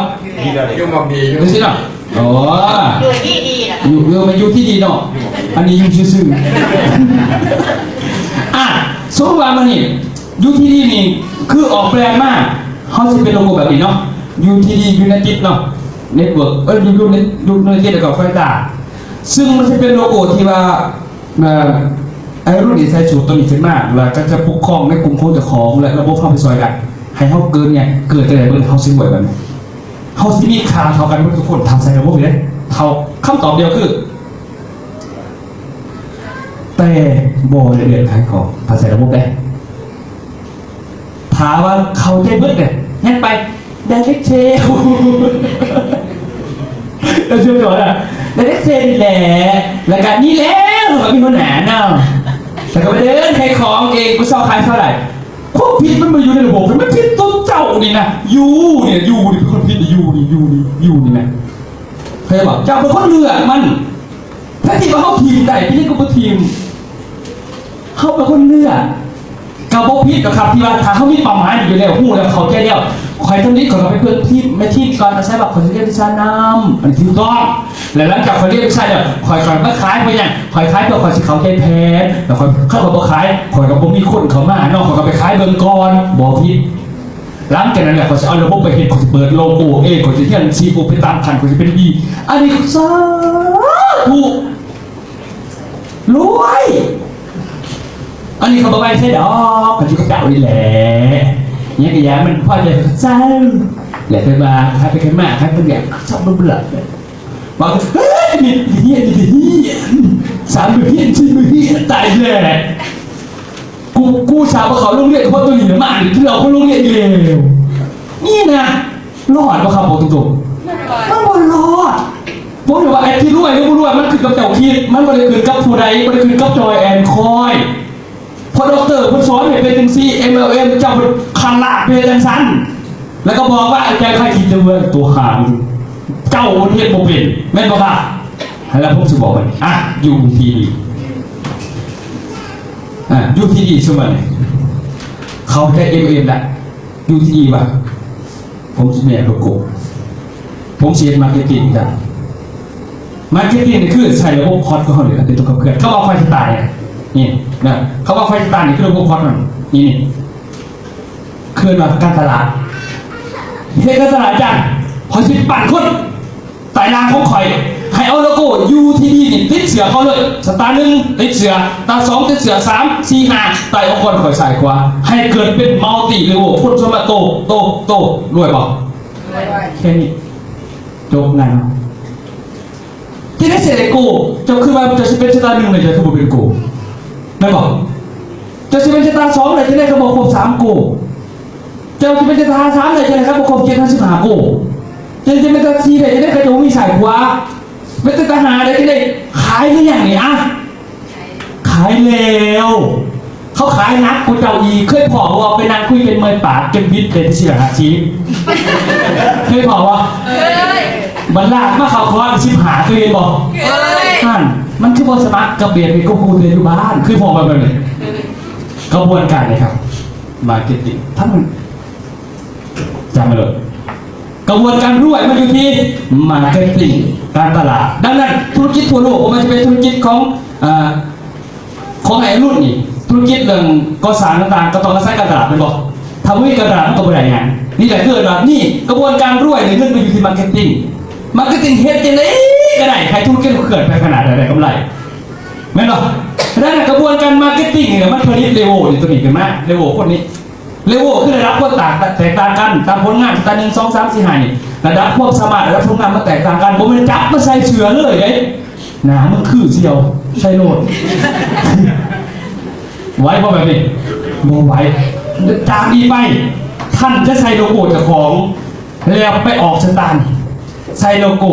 ຢູ່ໝ່ອງດີຢູ່ ຊິເນາະ. ອໍ ຢູ່ທີ່ດີນະ ຢູ່ ເອີ ມັນຢູ່ທີ່ດີເນາະ ອັນນີ້ຢູ່ຊື່ໆ. ອ່າ ສົມມຸດວ່າມື້ນີ້ ຢູທີດີນີ້ ຄືອອກແບຣນມາ ເຮົາຊິເປັນໂລໂກ້ແບບນີ້ເນາະ ຢູທີດີ ຢູໄນເຕັດເນາະ ເນັດເວີກ ເອີ ຢູ ຢູໄນເຕັດ ແລ້ວກໍໄຟຕາ ຊຶ່ງມັນຊິເປັນໂລໂກ້ທີ່ວ່າ ເອີ ໄອ້ລຸ້ນນີ້ໃສ່ສູດໂຕນີ້ຂຶ້ນມາ ແລ້ວກໍຈະປົກຄອງໃນກຸ່ມຂອງເຈົ້າຂອງ ແລະ ລະບົບເຮົາໄປຊ່ອຍກັນ ໃຫ້ເຮົາເກີດຫຍັງ ເກີດຈັ່ງໃດເບິ່ງ ເຮົາຊິຮວຍບັດນີ້ ເຮົາຊິມີຄ່າເທົ່າກັນເບິດທຸກຄົນ ຖ້າໃສ່ລະບົບນີ້ເດ້ ເທົ່າ ຄຳຕອບດຽວຄື ແຕ່ບໍ່ໄດ້ເລື່ອນຂາຍຂອງ ຖ້າໃສ່ລະບົບເດ້. ຖ້າວ່າເຂົ້າໃຈເບິດເດ້ ຍັງໄປ ໄດເຣັກເຊລ ແລ້ວເຊື່ອຕໍ່ນະ ໄດເຣັກເຊລນີ້ແຫຼະ ແລ້ວກະນີ້ແຫຼະ ເຮົາກະມີຫົວໜ້າເນາະ ແລ້ວກະໄປເດີນຂາຍຂອງເອງ ກູຊອກຂາຍເທົ່າໃດ. ຄວາມຜິດມັນບໍ່ຢູ່ໃນລະບົບ ມັນຜິດຕົວເຈົ້ານີ້ນະ ຢູ່ນີ້ ຢູ່ນີ້ເປັນຄົນຜິດ ຢູ່ນີ້ ຢູ່ນີ້ ຢູ່ນີ້ນະ ເຂົ້າໃຈບໍ່? ເຈົ້າເປັນຄົນເລືອກມັນ ແທນທີ່ວ່າເຮົາຖິ້ມໄດ້ ເປັນຫຍັງຄືບໍ່ຖິ້ມ? ເຮົາເປັນຄົນເລືອກ ກໍບໍ່ຜິດດອກຄັບ ທີ່ວ່າຖ້າເຮົາມີເປົ້າໝາຍຢູ່ແລ້ວ ຮູ້ແລ້ວ ເຂົ້າໃຈແລ້ວ ຂ້ອຍທຳອິດຂ້ອຍກໍໄປເບິ່ງທີມ ແມ່ທີມກ່ອນ ອາໄສວ່າຂ້ອຍຊິຮຽນວິຊານຳ ອັນນີ້ຖືກຕ້ອງ ແລະ ຫຼັງຈາກຂ້ອຍຮຽນວິຊາແລ້ວ ຂ້ອຍກໍມາຂາຍເພື່ອຫຍັງ? ຂ້ອຍຂາຍເພື່ອຂ້ອຍຊິເຂົ້າໃຈແຜນ ແລ້ວຂ້ອຍ ຄັນຂ້ອຍບໍ່ຂາຍ ຂ້ອຍກໍບໍ່ມີຄົນເຂົ້າມາເນາະ ຂ້ອຍກໍໄປຂາຍເບິ່ງກ່ອນ ບໍ່ຜິດ. ຫຼັງຈາກນັ້ນແຫຼະ ຂ້ອຍຊິເອົາລະບົບໄປເຮັດ ຂ້ອຍຊິເປີດໂລໂກ້ເອງ ຂ້ອຍຊິຮຽນຊີໂອໄປຕາມຂັ້ນ ຂ້ອຍຊິເປັນດີ ອັນນີ້ສາທຸ ລວຍ ອັນນີ້ເຂົາບໍ່ໄວ້ໃສດອກ ເຂົາຢູ່ກັບເຈົ້ານີ້ແຫຼະ ຫຍັງກະຢ່າ ມັນພໍໃຈເຂົາເຈົ້າ ແລ້ວໄປວ່າ ໃຜໄປໃຜມາ ໃຜເພິ່ນຢາກຊອບເບິ່ງເບິ່ງ ວ່າ ເອີຍ ນີ້ຮຽນ ນີ້ຮຽນ ສາມມື້ຮຽນ ສີ່ມື້ຮຽນ ຕາຍແລ້ວ ກູ ກູອຸດສ່າບໍ່ເຂົ້າໂຮງຮຽນ ເພາະໂຕນີ້ມາ ກິນເຫຼົ້າເຂົ້າໂຮງຮຽນອີກແລ້ວ ນີ້ນະ ລອດບໍ່ຄັບ? ບອກຕົງໆ ມັນບໍ່ລອດ. ຜົມຈະວ່າໄອ້ທີ່ລວຍຫຼືບໍ່ລວຍ ມັນຂຶ້ນກັບເຈົ້າຄິດ ມັນບໍ່ໄດ້ຂຶ້ນກັບຜູ້ໃດ ບໍ່ໄດ້ຂຶ້ນກັບຈອຍແອນຄອຍ ເພາະດັອກເຕີເພິ່ນສອນໃຫ້ເປັນຈັ່ງຊີ້ ເອັມແອລເອັມ ເຈົ້າເພິ່ນຄະລະເຮັດຈັ່ງຊັ້ນ ແລ້ວກໍບອກວ່າ ອາຈານ ໃຜຄິດຈະເມືອງຕົວຂ້າງ ເຈົ້າເຮັດບໍ່ເປັນ ແມ່ນບໍ່ຄະ? ແລ້ວຜົມຊິບອກມັນ ອ່ະ ຢູ່ທີ່ດີ ອ່ະ ຢູ່ທີ່ດີ ຊຸມມັນນີ້ ເຂົ້າໃຈເອັມແອລເອັມ ແລ້ວ ຢູ່ທີ່ດີວ່າ ຜົມຊິແຍກໂລໂກ້ ຜົມຊິເຮັດມາເກັດຕິງກັນ ມາເກັດຕິງນີ້ຄືໃຊ້ລະບົບຄອດຂອງເຮົານີ້ແຫຼະ ເປັນຕົວຂັບເຄື່ອນ ຄຳວ່າໄຟສະຕາດນີ້ ນີ້ນະ ຄຳວ່າໄຟສະຕາດນີ້ຄືລະບົບຄອດມັນ ນີ້ ນີ້ ຄືວ່າການຕະຫຼາດ ເຮັດການຕະຫຼາດຈັ່ງ ຂ້ອຍຊິປັ້ນຄົນ ຕາຍລ່າງຂອງຂ້ອຍ ໃຫ້ເອົາໂລໂກ້ຢູທີດີນີ້ຕິດເສື້ອເຂົາເລີຍ ສະຕາໜຶ່ງຕິດເສື້ອ ຕາສອງຕິດເສື້ອ ສາມ ສີ່ ຫ້າ ໃຕ້ອົງກອນຂ້ອຍຊ້າຍຂວາ ໃຫ້ເກີດເປັນມັລຕິເລເວວ ຄົນສາມາດໂຕ ໂຕ ໂຕ ລວຍບໍ່? ແຄ່ນີ້ ຈົບງານ. ຈັ່ງໃດຊິໄດ້ໂກ້? ເຈົ້າຄືວ່າເຈົ້າຊິເປັນສະຕາໜຶ່ງແລ້ວ ເຈົ້າຄືບໍ່ເປັນໂກ້? ແມ່ນບໍ່? ເຈົ້າຊິເປັນສະຕາສອງແລ້ວ ຈັ່ງໃດກໍບໍ່ຄົບສາມໂກ້? ເຈົ້າຊິເປັນແຕ່ຕາຫ້າສາມໄດ້ຈັ່ງໃດຄັນບໍ່ຄົບເຈັດຫ້າສິບຫ້າໂກ້? ເຈົ້າຊິເປັນຕາສີ່ໄດ້ຈັ່ງໃດຄັນເຈົ້າບໍ່ມີຊ້າຍຂວາ? ເປັນແຕ່ຕາຫ້າໄດ້ຈັ່ງໃດ? ຂາຍຫຼືຍັງນີ້ອະ? ຂາຍແລ້ວ. ເຂົາຂາຍໜັກກວ່າເຈົ້າອີກ. ເຄີຍພໍ້ບໍ່ວ່າໄປນັ່ງຄຸຍກັນເມື່ອຍປາກຈົນບິດໄດ້ສີ່ຮ້ອຍຫ້າສິບ? ເຄີຍພໍ້ບໍ່? ເຄີຍ. ບັດລາກມາເຂົ້າຄອນສິບຫ້າ ເຄີຍເຫັນບໍ່? ເຄີຍ. ນັ້ນ ມັນຄືບໍ່ສະໝັກກັບເບດນີ້ ກໍຮູ້ແຕ່ຢູ່ບ້ານ. ເຄີຍພໍ້ບໍ່ແບບນີ້? ກະບວນການນີ້ຄັບ ມາເກັດຕິງ ທັງ ຈຳໄວ້ໂລດ ກະບວນການລວຍມັນຢູ່ທີ່ມາເກັດຕິງ ການຕະຫຼາດ. ດັ່ງນັ້ນ ທຸລະກິດທົ່ວໂລກ ບໍ່ວ່າຈະເປັນທຸລະກິດຂອງ ອາ ຂອງໄອລຸນນີ້ ທຸລະກິດເລື່ອງກໍ່ສ້າງຕ່າງໆ ກໍຕ້ອງອາໄສການຕະຫຼາດ ແມ່ນບໍ່? ຖ້າບໍ່ມີການຕະຫຼາດ ມັນກໍບໍ່ໄດ້ຫຍັງ. ນີ້ແຫຼະ ຄືວ່ານີ້ ກະບວນການລວຍນີ້ ເງິນມັນຢູ່ທີ່ມາເກັດຕິງ. ມາເກັດຕິງເຮັດຈັ່ງໃດກໍໄດ້ ໃຫ້ທຸລະກິດເຄື່ອນໄປຂະໜາດໃດ ໄດ້ກຳໄລ ແມ່ນບໍ່? ດັ່ງນັ້ນ ກະບວນການມາເກັດຕິງນີ້ ມັນຜະລິດເລເວນີ້ ຕົວນີ້ຂຶ້ນມາ ເລເວຄົນນີ້ ເລເວຄືລະດັບຄວາມຕ່າງ ແຕກຕ່າງກັນ ຕາມຜົນງານ ສະຕາ ໜຶ່ງ ສອງ ສາມ ສີ່ ຫ້າ ນີ້ ລະດັບຄວາມສາມາດ ລະດັບຜົນງານມັນແຕກຕ່າງກັນ ບໍ່ແມ່ນຈັບມາໃສ່ເສື້ອເລີຍເດ້ ໜ້າມຶງຄືສ່ຽວ ໃສ່ໂລດ ໄຫວບໍ່ແບບນີ້? ບໍ່ໄຫວ. ຈາກນີ້ໄປ ທ່ານຈະໃສ່ໂລໂກ້ເຈົ້າຂອງ ແລ້ວໄປອອກສະຕານ ໃສ່ໂລໂກ້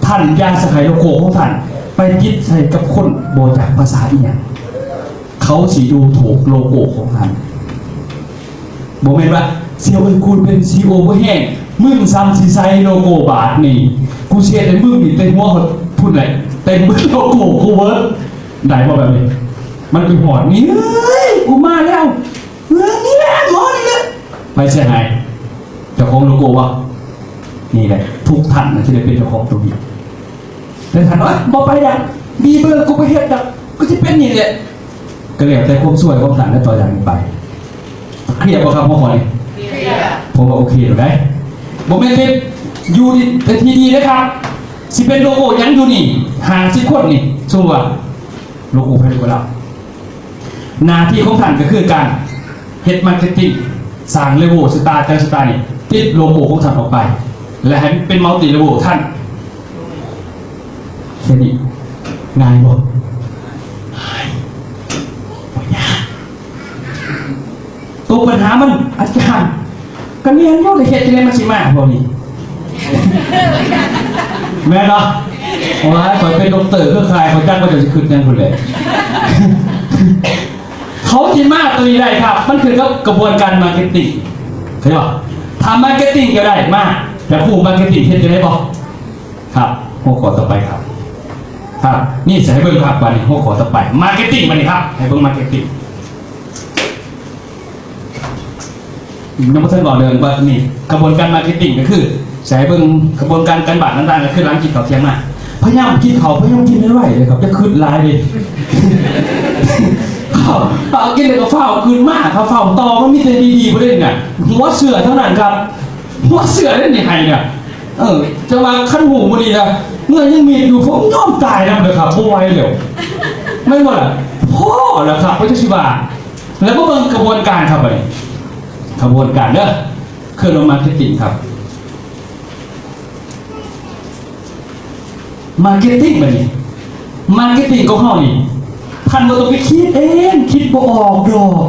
ທ່ານຢ່າໃສ່ໂລໂກ້ຂອງທ່ານ ໄປຕິດໃສ່ກັບຄົນບໍ່ຈັກພາສາອີ່ຫຍັງ ເຂົາຊິດູຖູກໂລໂກ້ຂອງທ່ານ. ບໍ່ແມ່ນວ່າ ສ່ຽວເອີຍ ກູເປັນຊີອີໂອບໍ່ແຮງ ມຶງສ່ຳຊິໃສ່ໂລໂກ້ບາດນີ້ ກູຊິເຮັດໃຫ້ມຶງນີ້ເຕັມຫົວພຸ້ນແຫຼະ ເຕັມໂລໂກ້ກູເບີດ ໄດ້ບໍ່ແບບນີ້? ມັນໄປຮອດນີ້ ເອີຍ ກູມາແລ້ວ ເອີຍ ນີ້ແຫຼະ ໝໍນີ້ແຫຼະ ໃຜເສຍຫາຍ? ເຈົ້າຂອງໂລໂກ້ບໍ່? ນີ້ແຫຼະ ທຸກທ່ານນະຊິໄດ້ເປັນເຈົ້າຂອງຕົວນີ້. ແຕ່ທ່ານວ່າ ບໍ່ໄປດອກ ບີເບີ ກູບໍ່ເຮັດດອກ ກູຊິເປັນນີ້ແຫຼະ ກໍແລ້ວແຕ່ຄວາມຊ່ວຍຂອງທ່ານ ແລະ ຕໍ່ຈາກນີ້ໄປ. ເຄລຍບໍ່ຄັບຫົວຂໍ້ນີ້? ເຄລຍ. ຜົມວ່າໂອເຄແລ້ວໄດ໋ ບໍ່ແມ່ນເຮັດຢູ່ທີ່ດີເດ້ຄັບ ຊິເປັນໂລໂກ້ຫຍັງຢູ່ນີ້ ຫ້າສິບຄົນນີ້ ສົມມຸດວ່າ ໂລໂກ້ໃຜໂລໂກ້ລາວ ໜ້າທີ່ຂອງທ່ານກໍຄືການເຮັດມາເກັດຕິງ ສ້າງເລເວລ ສະຕາ ແຕ່ລະສະຕານີ້ ຕິດໂລໂກ້ຂອງທ່ານອອກໄປ ແລະ ໃຫ້ມັນເປັນມັລຕິເລເວລ ທ່ານ ແຄ່ນີ້ງ່າຍບໍ່? ງ່າຍ ບໍ່ຍາກ. ຕົວປັນຫາມັນ ອາຈານ ກະແມ່ນຢູ່ ແຕ່ເຮັດຈັ່ງໃດມັນຊິມາພວກນີ້ ແມ່ນບໍ່? ໂອ້ຍ ຂ້ອຍເປັນດັອກເຕີຄືຂ້າຍ ຂ້ອຍຈັກວ່າເຈົ້າຊິຄິດຫຍັງພຸ້ນແຫຼະ ເຂົາຊິມາຕົວນີ້ໄດ້ຄັບ ມັນຂຶ້ນກັບກະບວນການມາເກັດຕິງ ເຫັນບໍ່? ຖ້າມາເກັດຕິງເຈົ້າໄດ້ມາ ແລ້ວຄູມາເກັດຕິງເຮັດຈັ່ງໃດບໍ່? ຄັບ ຫົວຂໍ້ຕໍ່ໄປຄັບ ຄັບ ນີ້ຊິໃຫ້ເບິ່ງຄັບ ບາດນີ້ຫົວຂໍ້ຕໍ່ໄປ ມາເກັດຕິງ ບາດນີ້ຄັບ ໃຫ້ເບິ່ງມາເກັດຕິງ ຍັງບໍ່ທັນເວົ້າເລື່ອງວ່ານີ້ ກະບວນການມາເກັດຕິງ ກໍຄືຊິໃຫ້ເບິ່ງກະບວນການການບ້ານຕ່າງໆ ກໍຄືຫຼັງກິນເຂົ້າທ່ຽງມາ ພະຍາຍາມກິນເຂົ້າ ພະຍາຍາມກິນໄວໆເດີຄັບ ຢ່າຄຶດຫຼາຍເດ້ ເຂົ້າ ເຂົ້າກິນແລ້ວກໍຟ້າວຂຶ້ນມາ ຖ້າຟ້າວຕໍ່ມັນມີແຕ່ດີໆບໍ່ໄດ້ນະ ຫົວເສື້ອເທົ່ານັ້ນຄັບ ຫົວເສື້ອເດ້ນີ້ໃຫ້ນະ ເອີ ຈັ່ງວ່າຄັນຮູ້ມື້ນີ້ນະ ເມື່ອຍັງມີດຢູ່ ຜົມຍອມຕາຍນຳເດີຄັບ ບໍ່ໄຫວແລ້ວ ແມ່ນບໍ່ລະ? ພໍລະຄັບ ບໍ່ຈັກຊິວ່າ ແລ້ວມາເບິ່ງຂະບວນການຄັບ ບາດນີ້ ຂະບວນການເດີ ເຄື່ອນອອກມາເກັດຕິງຄັບ ມາເກັດຕິງ ບາດນີ້ ມາເກັດຕິງຂອງເຮົານີ້ ທ່ານບໍ່ຕ້ອງໄປຄິດເອງ ຄິດບໍ່ອອກດອກ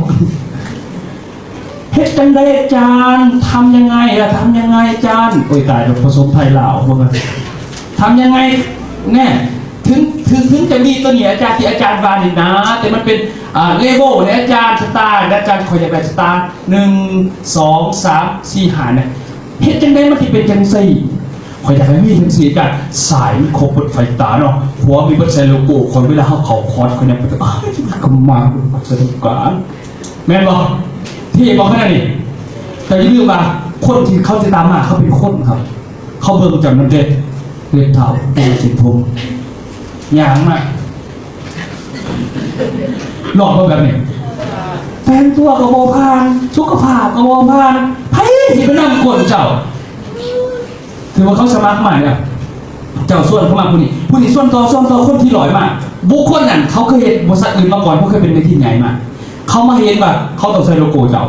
ເຮັດຈັ່ງໃດອາຈານ? ທຳຍັງໄງລະ? ທຳຍັງໄງອາຈານ? ໂອ້ຍ ຕາຍແລ້ວ ປະສົມໄທລາວ ເບິ່ງ ທຳຍັງໄງແນ່? ເຖິງ ເຖິງ ເຖິງຈະມີຕົວນີ້ອາຈານ ທີ່ອາຈານວ່ານີ້ນາ ແຕ່ມັນເປັນ ອ່າ ເລເວລເດ້ອາຈານ ສະຕາ ອາຈານ ຂ້ອຍຢາກໄດ້ສະຕາ ໜຶ່ງ ສອງ ສາມ ສີ່ ຫ້າ ນະ ເຮັດຈັ່ງໃດມັນຊິເປັນຈັ່ງຊີ້? ຂ້ອຍຢາກໃຫ້ມີຈັ່ງຊີ້ອາຈານ ສາຍມັນຄົບເບິດໄຟຕາເນາະ ຫົວມີເບິດໃສ່ໂລໂກ້ ຂ້ອຍເວລາເຮົາເຂົ້າຄອດ ຂ້ອຍຍັງໄປ ອ້າຍ ມັນກໍມາສະດວກການ ແມ່ນບໍ່? ເທ່ບໍ່ຂະໜາດນີ້? ແຕ່ຢ່າລືມວ່າ ຄົນທີ່ເຂົາຕິດຕາມມາ ເຂົາເປັນຄົນຄັບ ເຂົາເບິ່ງຈາກນັ້ນເດ້ ເລັບເທົາ ເປັນເສັ້ນຜົມ ຍ່າງມາ ຫຼອກບໍ່ແບບນີ້? ແຕ່ງຕົວກໍບໍ່ຜ່ານ ສຸຂະພາບກໍບໍ່ຜ່ານ ໃຜຊິໄປນຳກົນເຈົ້າ? ຖືວ່າເຂົາສະໝັກມາແລ້ວ ເຈົ້າຊວນເຂົາມາຜູ້ນີ້ ຜູ້ນີ້ຊວນຕໍ່ ຊວນຕໍ່ ຄົນທີຮ້ອຍມາ ບຸກຄົນນັ້ນເຂົາເຄີຍເຮັດບໍລິສັດອື່ນມາກ່ອນ ເຂົາເຄີຍເປັນເວທີໃຫຍ່ມາ ເຂົາມາເຫັນວ່າເຂົາຕ້ອງໃສ່ໂລໂກ້ເຈົ້າ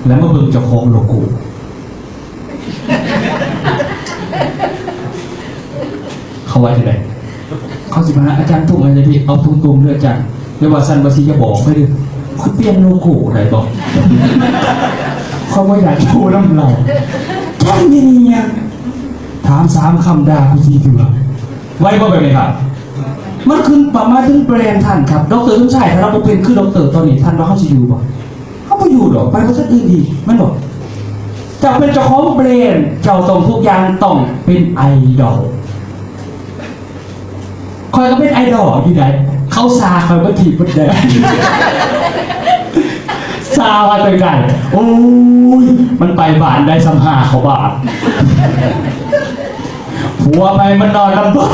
ແລ້ວມາເບິ່ງເຈົ້າຂອງໂລໂກ້ ເຂົາວ່າຈັ່ງໃດ? ເຂົາຊິມາຫາອາຈານ ທຸກອາຈານ ເອົາຕົງໆເດີອາຈານ ຫຼືວ່າຊັ້ນວ່າຊິຢ່າບອກໃຜເດີ ຂ້ອຍປ່ຽນໂລໂກ້ໄດ້ບໍ່? ຂ້ອຍບໍ່ຢາກຢູ່ນຳລາວ ແກງນີ້ຫຍັງ ຖາມສາມຄຳ ດ່າກູສີ່ເທື່ອ ໄວບໍ່ແບບນີ້ຄັບ? ມັນຂຶ້ນປະມານເຖິງແບຣນທ່ານຄັບ ດອກເຕີສົມຊາຍ ຖ້າລາວບໍ່ເປັນຄືດອກເຕີຕອນນີ້ ທ່ານວ່າເຮົາຊິຢູ່ບໍ່? ເຮົາບໍ່ຢູ່ດອກ ໄປບໍລິສັດອື່ນດີ ແມ່ນບໍ່? ເຈົ້າເປັນເຈົ້າຂອງແບຣນ ເຈົ້າຕ້ອງ ທຸກຢ່າງຕ້ອງເປັນໄອດອລ ຂ້ອຍກໍເປັນໄອດອລຢູ່ໃດ໋ ເຂົາຊາຂ້ອຍເບິດທີ່ເບິດແດນ ຊາວ່າຈັ່ງໃດ? ໂອ້ຍ ມັນໄປບ້ານໄດ້ສ່ຳຫ້າເຂົ້າບ້ານ ຜົວໄປມັນນອນລຳບາກ.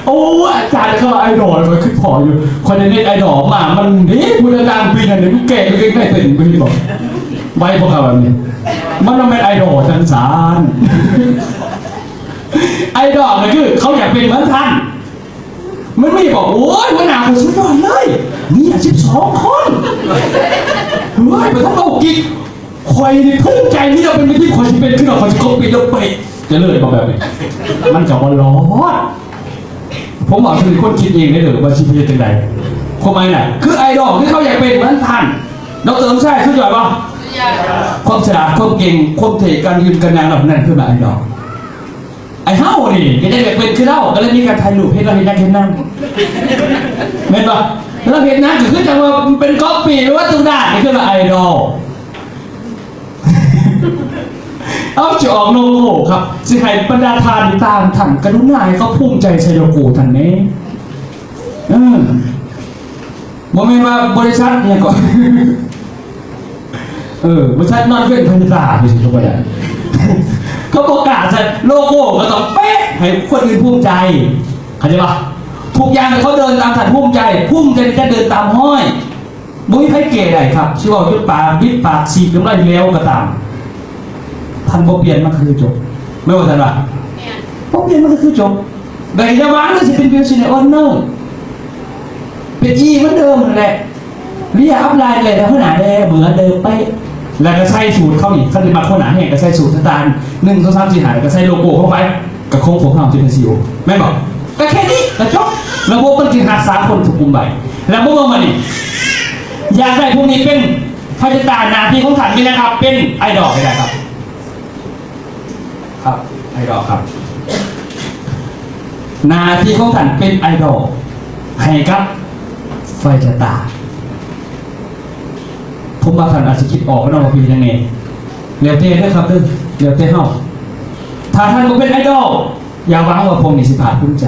ໂອ້ ອາຈານ ເຂົາວ່າໄອດອລ ຂ້ອຍຄິດພໍ້ຢູ່ ຂ້ອຍໄດ້ເນັດໄອດອລມາ ມັນເດ້ ຜູ້ດັງໆ ປີນັ້ນນີ້ ມັນແກ່ເກັ່ງໄດ້ເຕັ້ນ ເຫັນບໍ່? ໄວບໍ່ຄັບແບບນີ້? ມັນບໍ່ແມ່ນໄອດອລຈັ່ງຊັ້ນ ໄອດອລກໍຄືເຂົາຢາກເປັນເໝືອນທ່ານ ມັນມີບໍ່? ໂອ້ຍ ຫົວໜ້າຂ້ອຍສຸດຍອດເລີຍ ມີສິບສອງຄົນ ເຮີ້ຍ ໄປທຳໂລກິດ. ຂ້ອຍນີ້ພູມໃຈ ມີແຕ່ເປັນວິທີ ຂ້ອຍຊິເປັນຄືລາວ ຂ້ອຍຊິກອບປີ້ລາວເປະ ຈະເລີດບໍ່ແບບນີ້? ມັນຈະບໍ່ລອດ. ຜົມເວົ້າຊື່ຄົນຄິດເອງເດີວ່າຊິເຮັດຈັ່ງໃດ. ຄວາມໝາຍນະ ຄືໄອດອລ ຄືເຂົາຢາກເປັນເໝືອນທ່ານ ດອກເຕີ ສົມຊາຍ ສຸດຍອດບໍ່? ຄວາມສະຫຼາດ ຄວາມເກັ່ງ ຄວາມເທ່ ການຢືນການຍ່າງລາວ ນັ້ນຄືໄອດອລ. ໄອ້ເຮົານີ້ກໍຢາກເປັນຄືລາວ ກໍເລີຍມີການຖ່າຍຮູບເຫັນລາວເຮັດຫຍັງເຮັດນັ້ນ ແມ່ນບໍ່? ລາວເຮັດຫຍັງກໍຄືຈັ່ງວ່າເປັນກອບປີ້ໄປເບິດທຸກດ້ານ ນີ້ຄືວ່າໄອດອລ. ເອົາ ຊິອອກໂລໂກ້ຄັບ ຊິໃຫ້ບັນດາທ່ານຕາມທ່ານ ກະລຸນາໃຫ້ເຂົາພູມໃຈໃສ່ໂລໂກ້ທ່ານແດ່. ເອີ ບໍ່ແມ່ນວ່າບໍລິສັດຫຍັງເກາະ ເອີ ບໍລິສັດນອນເວັນພັນຕາ ໄປຊິກໍບໍ່ໄດ້ ເຂົາບໍ່ກ້າໃສ່ໂລໂກ້ ກໍຕ້ອງເປະໃຫ້ຄົນອື່ນພູມໃຈ ເຂົ້າໃຈບໍ່? ທຸກຢ່າງທີ່ເຂົາເດີນຕາມທ່ານພູມໃຈ ພູມໃຈທີ່ຈະເດີນຕາມຮອຍ ບໍ່ມີໃຜແກ້ໄດ້ຄັບ ຊິເວົ້າຈົນປາກບິດປາກສີກນ້ຳລາຍແຫຼວກໍຕາມ ທ່ານບໍ່ປ່ຽນມັນກໍຄືຈົບ ແມ່ນບໍ່ທ່ານວ່າ? ແມ່ນ ບໍ່ປ່ຽນມັນກໍຄືຈົບ. ແຕ່ຢ່າຫວັງເດີຊິເປັນບິວຊິເນສ ໂອໂນ ເປັນອີເໝືອນເດີມຫັ້ນແຫຼະ ເລຍອັບລາຍແຫຼະ ແຕ່ຫົວໜ້າແດ່ເໝືອນເດີມເປະ ແລ້ວກໍໃສ່ສູດເຂົານີ້ ຄັນຊິມັກຫົວໜ້າແຮງກໍໃສ່ສູດສະຕານ ໜຶ່ງ ສອງ ສາມ ສີ່ ຫ້າ ແລ້ວກໍໃສ່ໂລໂກ້ເຂົ້າໄປ ກໍຂອງພວກເຮົາຈະເປັນຊີອີໂອ ແມ່ນບໍ່? ກໍແຄ່ນີ້ກໍຈົບ ລະບົບມັນຊິຮັກສາຄົນທຸກກຸ່ມໄວ້ ແລ້ວບໍ່ເບິ່ງມານີ້ ຢາກໄດ້ພວກນີ້ເປັນໄຟຊະຕາ ໜ້າທີ່ຂອງທ່ານມີແນວຄັບ ເປັນໄອດອລໃຫ້ໄດ້ຄັບ. ຄັບ ໄອດອລຄັບ ໜ້າທີ່ຂອງທ່ານເປັນໄອດອລໃຫ້ກັບໄຟຊະຕາ ຜົມວ່າທ່ານອາດຊິຄິດອອກແລ້ວເນາະວ່າເປັນຫຍັງແດ່ ແລ້ວແຕ່ເດີຄັບເດີ ແລ້ວແຕ່ເຮົາ ຖ້າທ່ານບໍ່ເປັນໄອດອລ ຢ່າຫວັງວ່າພວກນີ້ຊິພາກພູມໃຈ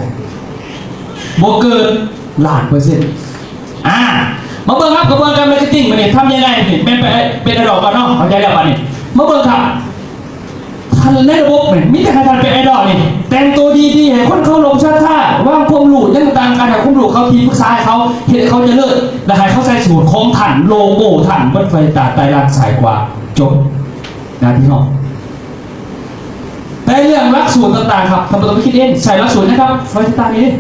ບໍ່ເກີນລ້ານເປີເຊັນ. ອ່າ ມາເບິ່ງຄັບ ກະບວນການມາເກັດຕິງບາດນີ້ ທຳຍັງໄງນີ້ ແມ່ນໄປເປັນໄອດອລກ່ອນເນາະ ເຂົ້າໃຈແລ້ວບາດນີ້ ມາເບິ່ງຄັບ ທ່ານໃນລະບົບນີ້ ມີແຕ່ໃຫ້ທ່ານເປັນໄອດອລນີ້ ແຕ່ງໂຕດີໆ ໃຫ້ຄົນເຄົາລົບສັດທາ ວາງຄວາມຮູ້ຫຍັງຕ່າງໆ ໃຫ້ຄວາມຮູ້ເຂົາ ທີ່ປຶກສາໃຫ້ເຂົາ ເຮັດໃຫ້ເຂົາຈະເລີດ ແລະ ໃຫ້ເຂົາໃສ່ສູດຂອງທ່ານ ໂລໂກ້ທ່ານ ເບິດໄຟຕາ ໄຕລ່າງຊ້າຍຂວາ ຈົບ ໜ້າທີ່ເຮົາ. ແຕ່ເລື່ອງຫຼັກສູດຕ່າງໆ ຄັບ ທ່ານບໍ່ຕ້ອງໄປຄິດເອງ ໃຊ້ຫຼັກສູດຫຍັງຄັບ ໄຟຊະຕານີ້ເດ້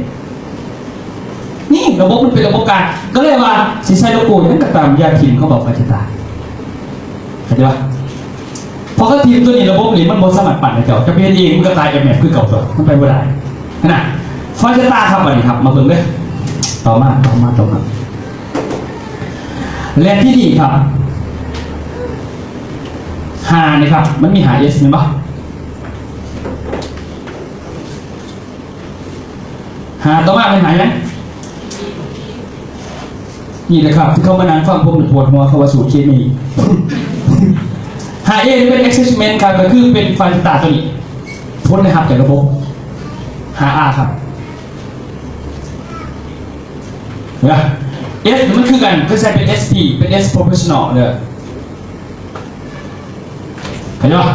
ນີ້ລະບົບມັນເປັນລະບົບການ ກໍເລີຍວ່າຊິໃສ່ໂລໂກ້ຫຍັງກໍຕາມ ຢ່າຖິ້ມຄຳວ່າໄຟຊະຕາ ເຂົ້າໃຈບໍ່? ເພາະຄັນຖິ້ມຕົວນີ້ ລະບົບນີ້ມັນບໍ່ສາມາດປັ້ນໃຫ້ເຈົ້າ ເຈົ້າໄປເຮັດເອງ ມັນກໍຕາຍແອບແມບຄືເກົ່າຕົວະ ມັນໄປບໍ່ໄດ້ຫັ້ນນະ ໄຟຊະຕາຄັບ ບາດນີ້ຄັບ ມາເບິ່ງເດີ້ ຕໍ່ມາ ຕໍ່ມາ ຕໍ່ມາ ແລະ ທີ່ນີ້ຄັບ ຫ້ານີ້ຄັບ ມັນມີຫ້າເອັສແມ່ນບໍ່? ຫາຕໍ່ມາເປັນຫາຫຍັງ? ນີ້ແຫຼະຄັບ ທີ່ເຂົາມານັ່ງຟັງຜົມປວດຫົວ ເຂົາວ່າສູດເຄມີ. ຫາເອນີ້ເປັນ attachment ຄັບ ກໍຄືເປັນໄຟຊະຕາຕົວນີ້ ຜົນໄດ້ຮັບຈາກລະບົບ. ຫາອາຄັບ ເຫັນບໍ່? ເອັສມັນຄືກັນ ຄືໃຊ້ເປັນເອັສພີ ເປັນເອັສ professional ເດີ ເຫັນບໍ່?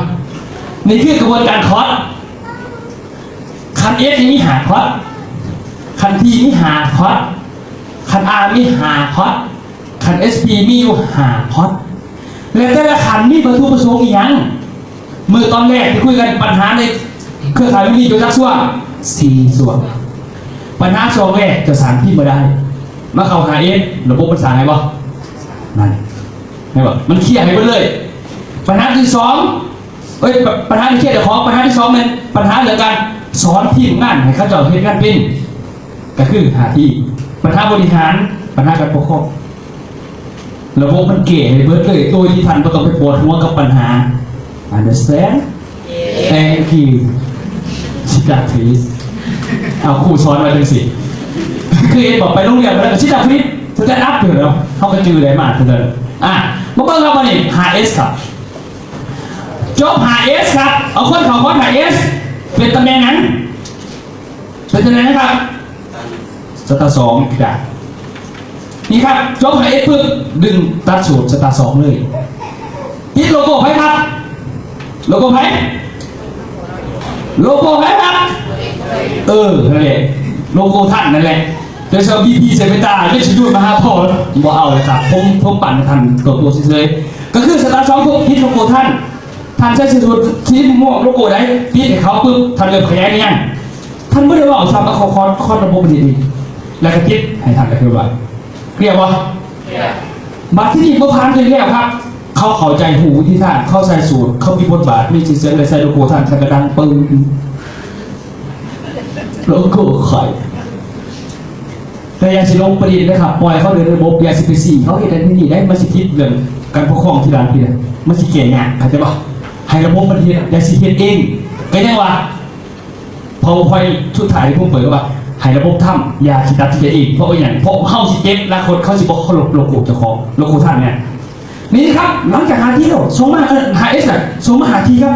ນີ້ຄືກະບວນການຄອດ ຄັນເອັສນີ້ມີຫ້າຄອດ ຄັນພີມີຫ້າຄອດ ຄັນອາມີຫ້າຄອດ ຄັນເອັສພີມີຢູ່ຫ້າຄອດ ແລະ ແຕ່ລະຄັນມີວັດຖຸປະສົງອີ່ຫຍັງ? ມື້ຕອນແລກທີ່ຄຸຍກັນ ບັນຫາໃນເຄືອຂ່າຍມີຢູ່ຈັກສ່ວນ? ສີ່ສ່ວນ. ບັນຫາຊ່ວງແລກຈະສ້າງພິມບໍ່ໄດ້ ມາເຂົ້າຫາເອັສ ລະບົບມັນສ້າງໃຫ້ບໍ່? ນັ້ນ ແມ່ນບໍ່? ມັນເຄລຍໃຫ້ເບິດເລີຍ. ບັນຫາທີສອງ ເອີຍ ບັນຫາທີ່ເຄລຍເຈົ້າຂອງ ບັນຫາທີສອງແມ່ນບັນຫາເລື່ອງການສອນທີມງານໃຫ້ເຂົາເຈົ້າເຮັດງານເປັນ ກໍຄືໜ້າທີ່ ບັນຫາບໍລິຫານ ບັນຫາການປົກຄອງ ລະບົບມັນແກ້ໃຫ້ເບິດເລີຍ ໂດຍທີ່ທ່ານບໍ່ຕ້ອງໄປປວດຫົວກັບບັນຫາ. Understand? Thank you. Sit down, please. ເອົາ ຄູສອນວ່າຈັ່ງຊີ້ ຄືເອັດບອກໄປໂຮງຮຽນມາແລ້ວກໍ Sit down, please. Stand up ຢູ່ແລ້ວ ເຮົາກໍຈື່ໄດ້ມາເທົ່ານັ້ນ. ອ່ະ ມາເບິ່ງເຮົາບາດນີ້ ຫາເອັສຄັບ. ຈົບຫ້າເອສ ຄັບ ເອົາຄົນເຂົ້າຄອນຫ້າເອສ ເປັນຕຳແໜ່ງຫຍັງ? ເປັນຕຳແໜ່ງຫຍັງຄັບ? ສະຕາສອງ ພິການ ນີ້ຄັບ ຈົບຫ້າເອສປຶບ ດຶງຕັດສູດສະຕາສອງເລີຍ. ຕິດໂລໂກ້ໃຜຄັບ? ໂລໂກ້ໃຜ? ໂລໂກ້ໃຜຄັບ? ເອີ ນັ້ນແຫຼະ ໂລໂກ້ທ່ານນັ້ນແຫຼະ. ແຕ່ສຳລັບ ບີ ພີ ເຊເບຕາ ຍັງຊິດູດມາຫາພໍ່ ບໍ່ເອົາເລີຍຄັບ. ຜົມ ຜົມປັນໃຫ້ທ່ານໂລໂກ້ເຊີຍໆ ກໍຄືສະຕາສອງ ຕິດໂລໂກ້ທ່ານ. ທ່ານໃສ່ເສື້ອສູດສີມ່ວງໂລໂກ້ໃດ ຕິດໃຫ້ເຂົາປຶບ ທ່ານເລີ່ມຂະຫຍາຍໄດ້ຍັງ? ທ່ານບໍ່ໄດ້ເວົ້າຊ້ຳ ເອົາເຂົ້າຄອນ ຄອນລະບົບມັນດີໆ ແລ້ວກໍຕິດໃຫ້ທ່ານກໍຄືວ່າ ເຄລຍບໍ່? ບາດທີນີ້ບໍ່ຜ່ານອີກແລ້ວຄັບ. ເຂົາເຂົ້າໃຈຮູ້ວິທີທ່ານ ເຂົາໃສ່ສູດ ເຂົາມີບົດບາດ ມີຊື່ສຽງ ແລະ ໃສ່ໂລໂກ້ທ່ານ ທ່ານກໍດັງປຶ້ງ ໂລໂກ້ຂ້ອຍ. ແຕ່ຢ່າຊິລົງປະເດັນເດີຄັບ ປ່ອຍເຂົາເດີນລະບົບ ຢ່າຊິໄປຊີ້ເຂົາເຮັດອັນນີ້ໄດ້ ມັນຊິຜິດເລື່ອງການປົກຄອງທີຫຼັງພີ້ນະ ມັນຊິແກ້ຍາກ ເຂົ້າໃຈບໍ່? ໃຫ້ລະບົບມັນເຮັດ ຢ່າຊິເຮັດເອງ. ກໍຍັງວ່າ PowerPoint ສຸດທ້າຍທີ່ຜົມເປີດກໍວ່າ ໃຫ້ລະບົບທຳ ຢ່າຊິຕັດສິນໃຈເອງ. ເພາະວ່າຫຍັງ? ເພາະເຮົາຊິເຈັບ ອະນາຄົດເຂົາຊິບໍ່ເຄົາລົບໂລໂກ້ເຈົ້າຂອງ ໂລໂກ້ທ່ານນີ້. ນີ້ຄັບ ຫຼັງຈາກຫ້າທີແລ້ວ ສົ່ງມາ ເອີ ຫ້າເອສ ນະ ສົ່ງມາຫ້າທີຄັບ.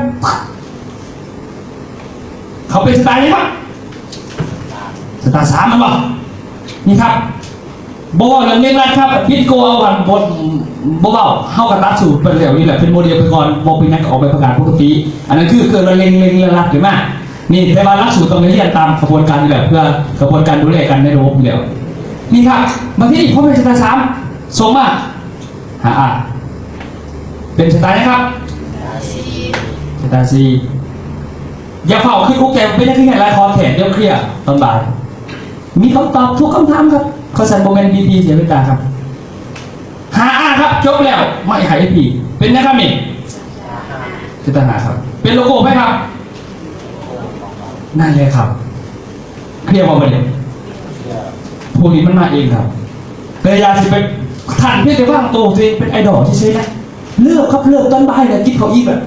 ເຂົາເປັນສະຕາຍຫຍັງຄັບ? ສະຕາສາມແມ່ນບໍ່? ນີ້ຄັບ ບໍ່ເວົ້າເລື່ອງເລັ່ງລັດຄັບ ປິດໂກເອົາອັນ ບໍ່ ບໍ່ເວົ້າ ເຮົາກໍຕັດສູດໄປແລ້ວນີ້ແຫຼະ ເປັນໂມເດລໄປກ່ອນ ບໍ່ເປັນຫຍັງ ກໍອອກໃບປະກາດປົກກະຕິ. ອັນນັ້ນຄື ຄືເລື່ອງເລັ່ງ ເລັ່ງລັດຂຶ້ນມາ ນີ້. ແຕ່ວ່າຫຼັກສູດຕ້ອງໄດ້ຮຽນຕາມຂະບວນການນີ້ແຫຼະ ເພື່ອຂະບວນການດູແລກັນໃນລະບົບນີ້ແຫຼະ. ນີ້ຄັບ ບັດທີນີ້ພໍເປັນສະຕາສາມ ສົ່ງມາ ຫາ ອາ ເປັນສະຕາຫຍັງຄັບ? ສະຕາສີ່. ຢ່າຟ້າວຄິດອຸກໃຈວ່າເປັນຫຍັງຄືຮຽນຫຼາຍຄອນແທ້ ດຽວເຄລຍຕອນບ່າຍ ມີຄຳຕອບທຸກຄຳຖາມຄັບ. ເພາະສະນັ້ນບໍ່ແມ່ນ ບີ ພີ ເສຍເວລາຄັບ. ຫາ ອາ ຄັບ ຈົບແລ້ວ ມາອີກ ຫາ ເອັຟ ພີ ເປັນຫຍັງຄັບນີ້? ເປັນຕາຫາຄັບ. ເປັນໂລໂກ້ໃຜຄັບ? ນັ້ນແຫຼະຄັບ. ເຄລຍບໍ່ບັດນີ້? ພວກນີ້ມັນມາເອງຄັບ. ແຕ່ຢ່າຊິໄປ ທ່ານພຽງແຕ່ວາງໂຕຕົວເອງເປັນໄອດອລຊື່ໆນະ. ເລີກຄັບ ເລີກຕອນບ່າຍນະ ກິນເຂົ້າອີ່ມອະ.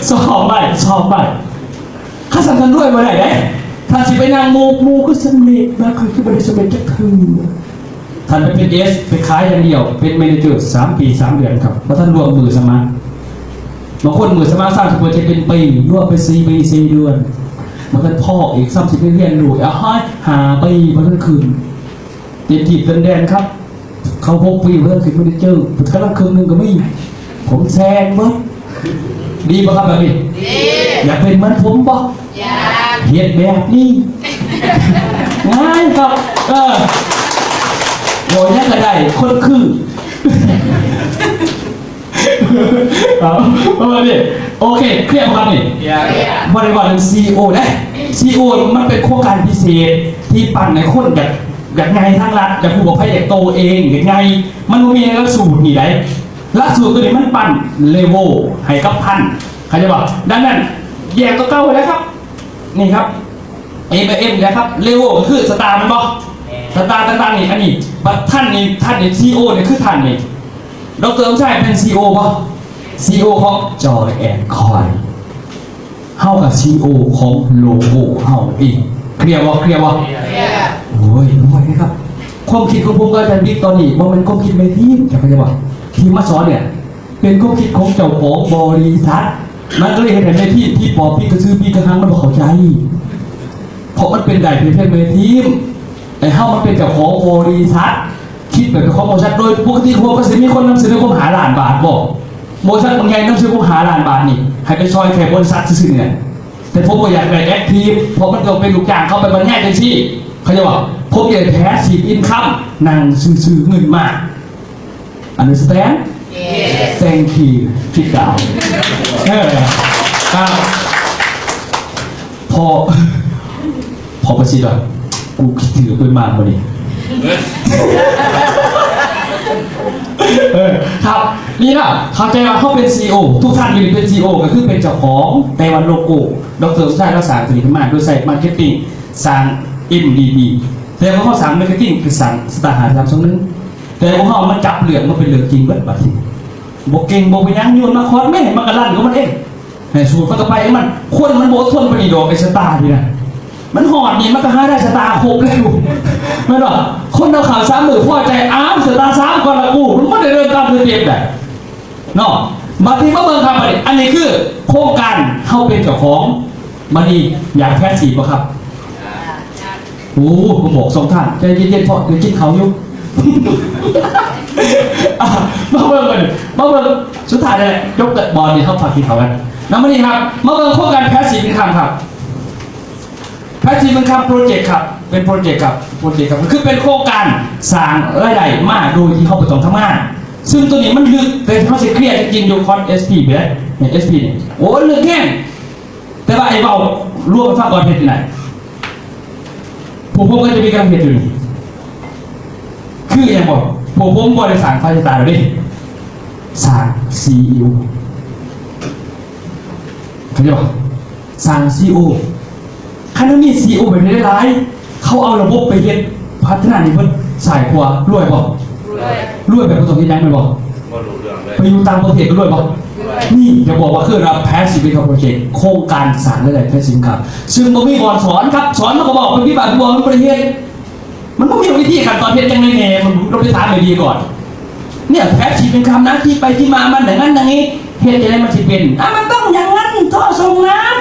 ຊອບໄວ້ ຊອບໄວ້. ຄັນຊັ້ນທ່ານລວຍບໍ່ໄດ້ເດ້. ທ່ານຊິໄປນັ່ງໂມກ ໂມກຄືສຳເລັດນະ ຂ້ອຍຄືບໍ່ໄດ້ສຳເລັດຈັກເທື່ອ. ທ່ານໄປເປັນເອສ ໄປຂາຍຢ່າງດຽວ ເປັນແມເນເຈີສາມປີສາມເດືອນຄັບ ບໍ່ທັນລວມມື້ສະໝັກ. ບາງຄົນມື້ສະໝັກຊ້ຳຊິເປີດໃຫ້ເປັນປີ ລວມໄປສີ່ປີສີ່ເດືອນ ບໍ່ທັນພໍອີກ ຊ້ຳຊິໄປຮຽນຮູ້ ອາ ຫ້າປີບໍ່ທັນຂຶ້ນ ເຕັມທີ່ເຕັມແດນຄັບ. ເຂົ້າຫົກປີບໍ່ທັນຂຶ້ນແມເນເຈີ ກຳລັງເຄິ່ງໜຶ່ງກໍມີ. ຜົມແຊງເບິດ. ດີບໍ່ຄັບແບບນີ້? ດີ. ຢາກເປັນເໝືອນຜົມບໍ່? ຢາກ. ເຮັດແບບນີ້ ງ່າຍຄັບ. ເອີ ເວົ້າຫຍັງກໍໄດ້ ຄົນຄື. ເອົາ ປະມານນີ້. ໂອເຄ ເຄລຍບໍ່ຄັບນີ້? ເຄລຍ. ບໍ່ໄດ້ເວົ້າເລື່ອງ ຊີອີໂອ ເດ້. ຊີອີໂອ ມັນເປັນໂຄງການພິເສດທີ່ປັ່ນໃຫ້ຄົນຢາກ ຢາກໃຫຍ່ທາງລັດ ຢາກຮູ້ວ່າໃຜຢາກໂຕເອງ ຢາກໃຫຍ່. ມັນບໍ່ມີໃນຫຼັກສູດນີ້ໃດ. ຫຼັກສູດໂຕນີ້ມັນປັ່ນເລເວວໃຫ້ກັບພັນ ເຂົ້າໃຈບໍ່? ດັ່ງນັ້ນ ແຍກຕົວເກົ່າແລ້ວຄັບ. ນີ້ຄັບ ເອ ກັບ ເອັມ ແລ້ວຄັບ. ເລເວວກໍຄືສະຕາ ແມ່ນບໍ່? ສະຕາຕ່າງໆນີ້. ອັນນີ້ບັດທ່ານນີ້ ທ່ານນີ້ ຊີອີໂອ ນີ້ຄືທ່ານນີ້ ດອກເຕີ ສົມຊາຍ ເປັນ ຊີອີໂອ ບໍ່? ຊີອີໂອ ຂອງ Joy and Coin. ເຮົາກໍ ຊີອີໂອ ຂອງໂລໂກ້ເຮົາເອງ. ເຄລຍບໍ່? ເຄລຍບໍ່? ເຄລຍ. ໂອ້ຍ ບໍ່ໄດ້ຄັບ. ຄວາມຄິດຂອງຜົມກັບອາຈານບິກຕອນນີ້ ບໍ່ແມ່ນຄວາມຄິດແມ່ທີມ ເຈົ້າເຂົ້າໃຈບໍ່? ທີ່ມາສອນນີ້ ເປັນຄວາມຄິດຂອງເຈົ້າຂອງບໍລິສັດ. ມັນກໍເລີຍເຮັດໃຫ້ແມ່ທີມທີ່ປໍປິດກະສືປີກະຫັງມັນບໍ່ເຂົ້າໃຈ. ເພາະມັນເປັນໄດ້ພຽງແມ່ທີມ ແຕ່ເຮົາມັນເປັນເຈົ້າຂອງບໍລິສັດ. ຄິດແບບເປັນຂອງບໍລິສັດ ໂດຍປົກກະຕິໂຮມກໍຊິມີຄົນນຳສະເໜີຄົບຫ້າລ້ານບາດບໍ່? ບໍລິສັດບາງໃຫຍ່ນຳສະເໜີຄົບຫ້າລ້ານບາດນີ້ ໃຫ້ໄປຊ່ອຍແຄ່ບໍລິສັດຊື່ໆນີ້. ແຕ່ຜົມບໍ່ຢາກໄດ້ແອັກທີບ ເພາະມັນຕ້ອງເປັນລູກຈ້າງເຂົາໄປບັນຍາຍຈັ່ງຊີ້ ເຂົ້າໃຈບໍ່? ຜົມຢາກໄດ້ passive income ນັ່ງຊື່ໆເງິນມາ. Understand? Yes. Thank you. Sit down. ເອີ ຄັບ ພໍ ພໍປະສິດວ່າ ກູຄິດຖືກເປັນມາກມື້ນີ້. ເອີ ຄັບ ນີ້ນະ ເຂົ້າໃຈວ່າເຮົາເປັນ ຊີອີໂອ ທຸກທ່ານຢູ່ນີ້ເປັນ ຊີອີໂອ ກໍຄືເປັນເຈົ້າຂອງ ແຕ່ວ່າໂລໂກ້ ດອກເຕີ ສົມຊາຍ ລາວສ້າງຕົວນີ້ຂຶ້ນມາໂດຍໃຊ້ມາເກັດຕິງ ສ້າງ ເອັມ ດີ ດີ ແຕ່ວ່າເຮົາສ້າງມາເກັດຕິງ ຄືສ້າງສະຕາ ຫ້າສາມສອງໜຶ່ງ ແຕ່ພວກເຮົາມາຈັບເລື່ອງມາເປັນເລື່ອງຈິງເບິດບາດນີ້. ບໍ່ເກັ່ງບໍ່ເປັນຫຍັງ ໂຍນມາຄອດແມ່ ມັນກໍລັນຂອງມັນເອງ. ໃຫ້ສູດມັນກໍໄປຂອງມັນ. ຄົນມັນບໍ່ອົດທົນປານນີ້ດອກ ໄອ້ສະຕານີ້ນະ. ມັນຮອດນີ້ມັນກໍຫາໄດ້ສະຕາຄົບແລ້ວ ແມ່ນບໍ່? ຄົນເອົາເຂົ້າສາມມື້ພໍໃຈ ອ້າວ ສະຕາສາມກ່ອນລະກູ ມັນບໍ່ໄດ້ເລີ່ມຕາມສະເຕັບໃດເນາະ. ບາດນີ້ມາເບິ່ງຄັບ ບາດນີ້ ອັນນີ້ຄືໂຄງການເຮົາເປັນເຈົ້າຂອງ. ບາດນີ້ຢາກແພດຊີບບໍ່ຄັບ? ໂອ້ ມາບອກສອງທ່ານ ໃຈເຢັນໆ ເພາະໄດ້ກິນເຂົ້າຢູ່. ອ່ະ ມາເບິ່ງກັນ ມາເບິ່ງ ສຸດທ້າຍແລ້ວ ຈົບແລ້ວ ບາດນີ້ເຮົາພາກິນເຂົ້າກັນນຳ. ບາດນີ້ຄັບ ມາເບິ່ງໂຄງການແພດຊີບອິນຄັມຄັບ. ແພດຊີບອິນຄັມໂປຣເຈັກຄັບ ເປັນໂປຣເຈັກຄັບ ໂປຣເຈັກຄັບ ຄືເປັນໂຄງການສ້າງລາຍໄດ້ມາໂດຍທີ່ເຮົາບໍ່ຕ້ອງທຳງານ. ຊຶ່ງໂຕນີ້ມັນເລິກ ແຕ່ເຮົາຊິເຄລຍຈິງໆ ຢູ່ຄອນເອັສພີເດ້ ເອັສພີນີ້ ໂອ້ ເລິກແຮງ. ແຕ່ວ່າໄອ້ເວົ້າລວມໃຫ້ຟັງກ່ອນ ເຮັດຈັ່ງໃດ? ພວກຜົມກໍຈະມີກຳລັງເຮັດຢູ່ນີ້ ຄືຫຍັງບໍ່? ພວກຜົມບໍ່ໄດ້ສ້າງໄຟສະຕາດອກເດ້ ສ້າງຊີອີໂອ ເຂົ້າໃຈບໍ່? ສ້າງຊີອີໂອ ຄັນເຮົາມີຊີອີໂອແບບນີ້ຫຼາຍໆ ເຂົາເອົາລະບົບໄປເຮັດ ພັດທະນາໃຫ້ເບິດ ຊ້າຍຂວາ ລວຍບໍ່? ລວຍ ລວຍແບບບໍ່ຕ້ອງເຮັດຫຍັງແມ່ນບໍ່? ບໍ່ຮູ້ເລື່ອງເລີຍ ໄປຢູ່ຕ່າງປະເທດກໍລວຍບໍ່? ລວຍ ນີ້ຈະບອກວ່າຄືລະແພດຊີບອິນຄັມໂປຣເຈັກ ໂຄງການສ້າງລາຍໄດ້ແພດຊີບອິນຄັມ ຊຶ່ງບໍ່ມີບ່ອນສອນຄັບ ສອນມັນກໍບອກໄປທີ່ບ້ານບໍ່ ມັນບໍ່ໄດ້ເຮັດ ມັນບໍ່ມີວິທີຂັ້ນຕອນເຮັດຈັ່ງໃດແດ່ ມັນຕ້ອງໄປຖາມໃຫ້ດີກ່ອນ. ເນຍ ແພດຊີບອິນຄັມນະ ທີ່ໄປທີ່ມາມັນ ຢ່າງນັ້ນຢ່າງນີ້ ເຮັດຈັ່ງໃດມັນຊິເປັນ? ອ່າ ມັນຕ້ອງຢ່າງນັ້ນ ທໍ່ສົ່ງນ້ຳ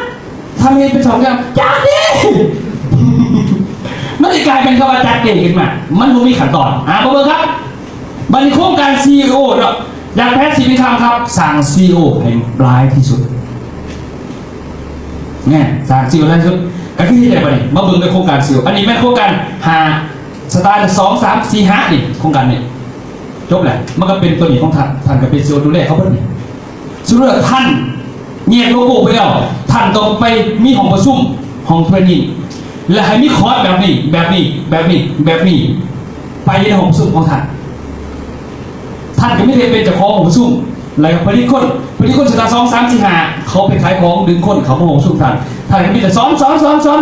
ທຳເຮັດເປັນສອງຢ່າງ ຈັກເດ້ ມັນຊິກາຍເປັນຄຳວ່າຈັກເດ້ຂຶ້ນມາ ມັນບໍ່ມີຂັ້ນຕອນ. ອ່າ ມາເບິ່ງຄັບ ບັດນີ້ໂຄງການຊີອີໂອເນາະ ຢາກແພດຊີບອິນຄັມຄັບ ສ້າງຊີອີໂອໃຫ້ຫຼາຍທີ່ສຸດ ແມ່ນ ສ້າງຊີອີໂອຫຼາຍທີ່ສຸດ ກໍຄືເຮັດໄດ້ບັດນີ້. ມາເບິ່ງໃນໂຄງການຊີອີໂອ ອັນນີ້ແມ່ນໂຄງການຫ້າ ສະຕານ ສອງ ສາມ ສີ່ ຫ້າ ນີ້ ໂຄງການນີ້ ຈົບແລ້ວ ມັນກໍເປັນຕົວນີ້ຂອງທ່ານ ທ່ານກໍເປັນຊີອີໂອດູແລເຂົາເບິດນີ້. ສົມມຸດວ່າທ່ານແຍກໂລໂກ້ໄປແລ້ວ ທ່ານຕ້ອງໄປມີຫ້ອງປະຊຸມ ຫ້ອງເທຣນນິງ ແລະ ໃຫ້ມີຄອດແບບນີ້ ແບບນີ້ ແບບນີ້ ແບບນີ້ ໄປໃນຫ້ອງປະຊຸມຂອງທ່ານ. ທ່ານກໍມີແຕ່ເປັນເຈົ້າຂອງຫ້ອງປະຊຸມ ແລ້ວກໍຜະລິດຄົນ ຜະລິດຄົນສະຕາ ສອງ ສາມ ສີ່ ຫ້າ ເຂົາໄປຂາຍຂອງ ດຶງຄົນເຂົ້າມາຫ້ອງປະຊຸມທ່ານ ທ່ານກໍມີແຕ່ສອນ ສອນ ສອນ ສອນ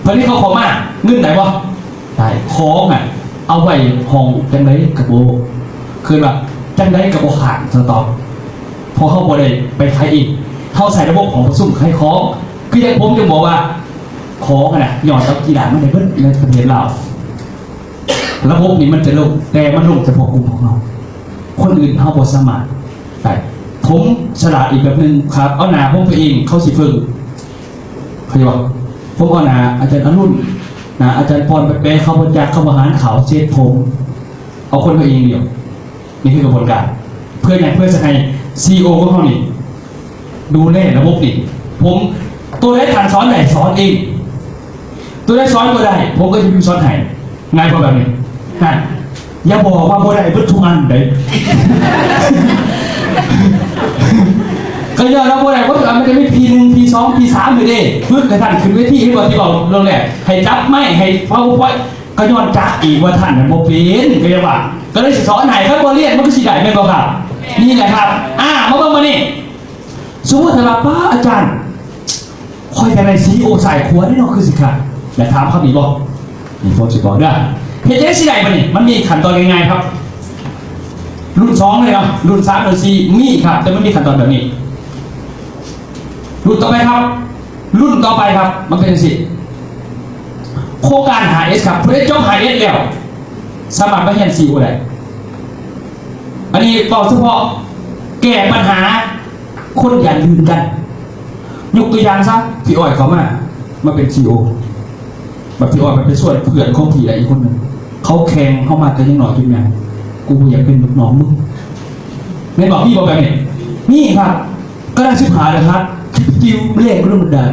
ບັດນີ້ເຂົາເຂົ້າມາ ເງິນໄດ້ບໍ່? ໄດ້. ຂອງຫັ້ນເອົາໄວ້ຫ້ອງຈັ່ງໃດກໍບໍ່ ຄືວ່າຈັ່ງໃດກໍບໍ່ຂາດສະຕັອກ ເພາະເຮົາບໍ່ໄດ້ໄປຂາຍເອງ ເຮົາໃຊ້ລະບົບຫ້ອງປະຊຸມຂາຍຂອງ. ຄືຢ່າງຜົມຈຶ່ງບອກວ່າ ຂອງຫັ້ນນະ ຍອດເອົາກີ້ລ້ານມັນໄດ້ເບິດໃນປະເທດລາວ. ລະບົບນີ້ມັນຈະລົງ ແຕ່ມັນລົງສະເພາະກຸ່ມຂອງເຮົາ ຄົນອື່ນເຮົາບໍ່ສາມາດໄດ້. ຜົມສະຫຼາດອີກແບບໜຶ່ງ ຫາກເອົາໜ້າຜົມໄປເອງ ເຂົາຊິເບິ່ງ ເຂົາໃຈບໍ່? ຜົມເອົາໜ້າອາຈານອະລຸນ ໜ້າອາຈານປອນໄປແປ ເຂົາບໍ່ຈັກ ເຂົາບໍ່ຫານເຂົ້າເຊັດຜົມ ເອົາຄົນມາເອງດຽວ. ນີ້ຄືກະບວນການ ເພື່ອຫຍັງ? ເພື່ອຈະໃຫ້ຊີອີໂອຂອງເຮົານີ້ດູແລລະບົບນີ້. ຜົມ ໂຕໃດທ່ານສອນໄດ້ ສອນເອງ ໂຕໃດສອນບໍ່ໄດ້ ຜົມກໍຈະໄປສອນໃຫ້. ງ່າຍບໍ່ແບບນີ້? ຫັ້ນ ຢ່າບອກວ່າບໍ່ໄດ້ເບິດທຸກອັນເດ້ ກໍຍ້ອນວ່າບໍ່ໄດ້ເບິດທຸກອັນ ມັນຈະມີພີໜຶ່ງ ພີສອງ ພີສາມຢູ່ເດ້. ຝຶກໃຫ້ທ່ານຂຶ້ນເວທີ ເຫັນບໍ່ ທີ່ເວົ້າເລື່ອງແລກ ໃຫ້ຈັບໄມ ໃຫ້ພາວເວີພອຍ ກໍຍ້ອນຈັກອີກວ່າທ່ານນັ້ນບໍ່ເປັນ ກໍຢ່າວ່າ ກໍເລີຍຊິສອນໃຫ້. ຄັນບໍ່ຮຽນມັນກໍຊິໄດ້ແມ່ນບໍ່ຄັບ? ນີ້ແຫຼະຄັບ. ອ່າ ມາເບິ່ງບາດນີ້ ສົມມຸດຖ້າວ່າ ປ້າ ອາຈານ ຂ້ອຍຢາກໄດ້ຊີອີໂອຊ້າຍຂວາເດ້ເນາະ ຄືຊິຄັກ ຢາກຖາມຄຳນີ້ບໍ່? ນີ້ຜົມຊິບອກເດີ ເຮັດຈັ່ງໃດຊິໄດ້ບາດນີ້? ມັນມີຂັ້ນຕອນງ່າຍໆຄັບ. ລຸ້ນສອງເລີຍເນາະ ລຸ້ນສາມ ລຸ້ນສີ່ ມີຄັບ ແຕ່ມັນມີຂັ້ນຕອນແບບນີ້. ລຸ້ນຕໍ່ໄປຄັບ ລຸ້ນຕໍ່ໄປຄັບ ມັນເປັນຈັ່ງຊີ້ ໂຄງການຫ້າເອັສຄັບ ຜູ້ໃດຈົບຫ້າເອັສແລ້ວ ສາມາດມາຮຽນຊີອີໂອໄດ້. ອັນນີ້ເວົ້າສະເພາະແກ້ບັນຫາຄົນຢ້ານລື່ນກັນ. ຍົກຕົວຢ່າງຊະ ພີ່ອ້ອຍເຂົ້າມາ ມາເປັນຊີອີໂອ ບັດພີ່ອ້ອຍມັນໄປຊວນເພື່ອນຂອງພີ່ໄດ້ອີກຄົນໜຶ່ງ ເຂົາແຂ່ງເຮົາມາແຕ່ຍັງນ້ອຍຈົນໃຫຍ່ ກູບໍ່ຢາກເປັນລູກນ້ອງມຶງ ແມ່ນບໍ່? ມີບໍ່ແບບນີ້? ມີຄັບ. ກະໄດ້ສິບຫ້າລະຫັດ ຄິດຕິວແລກລົງມາໄດ້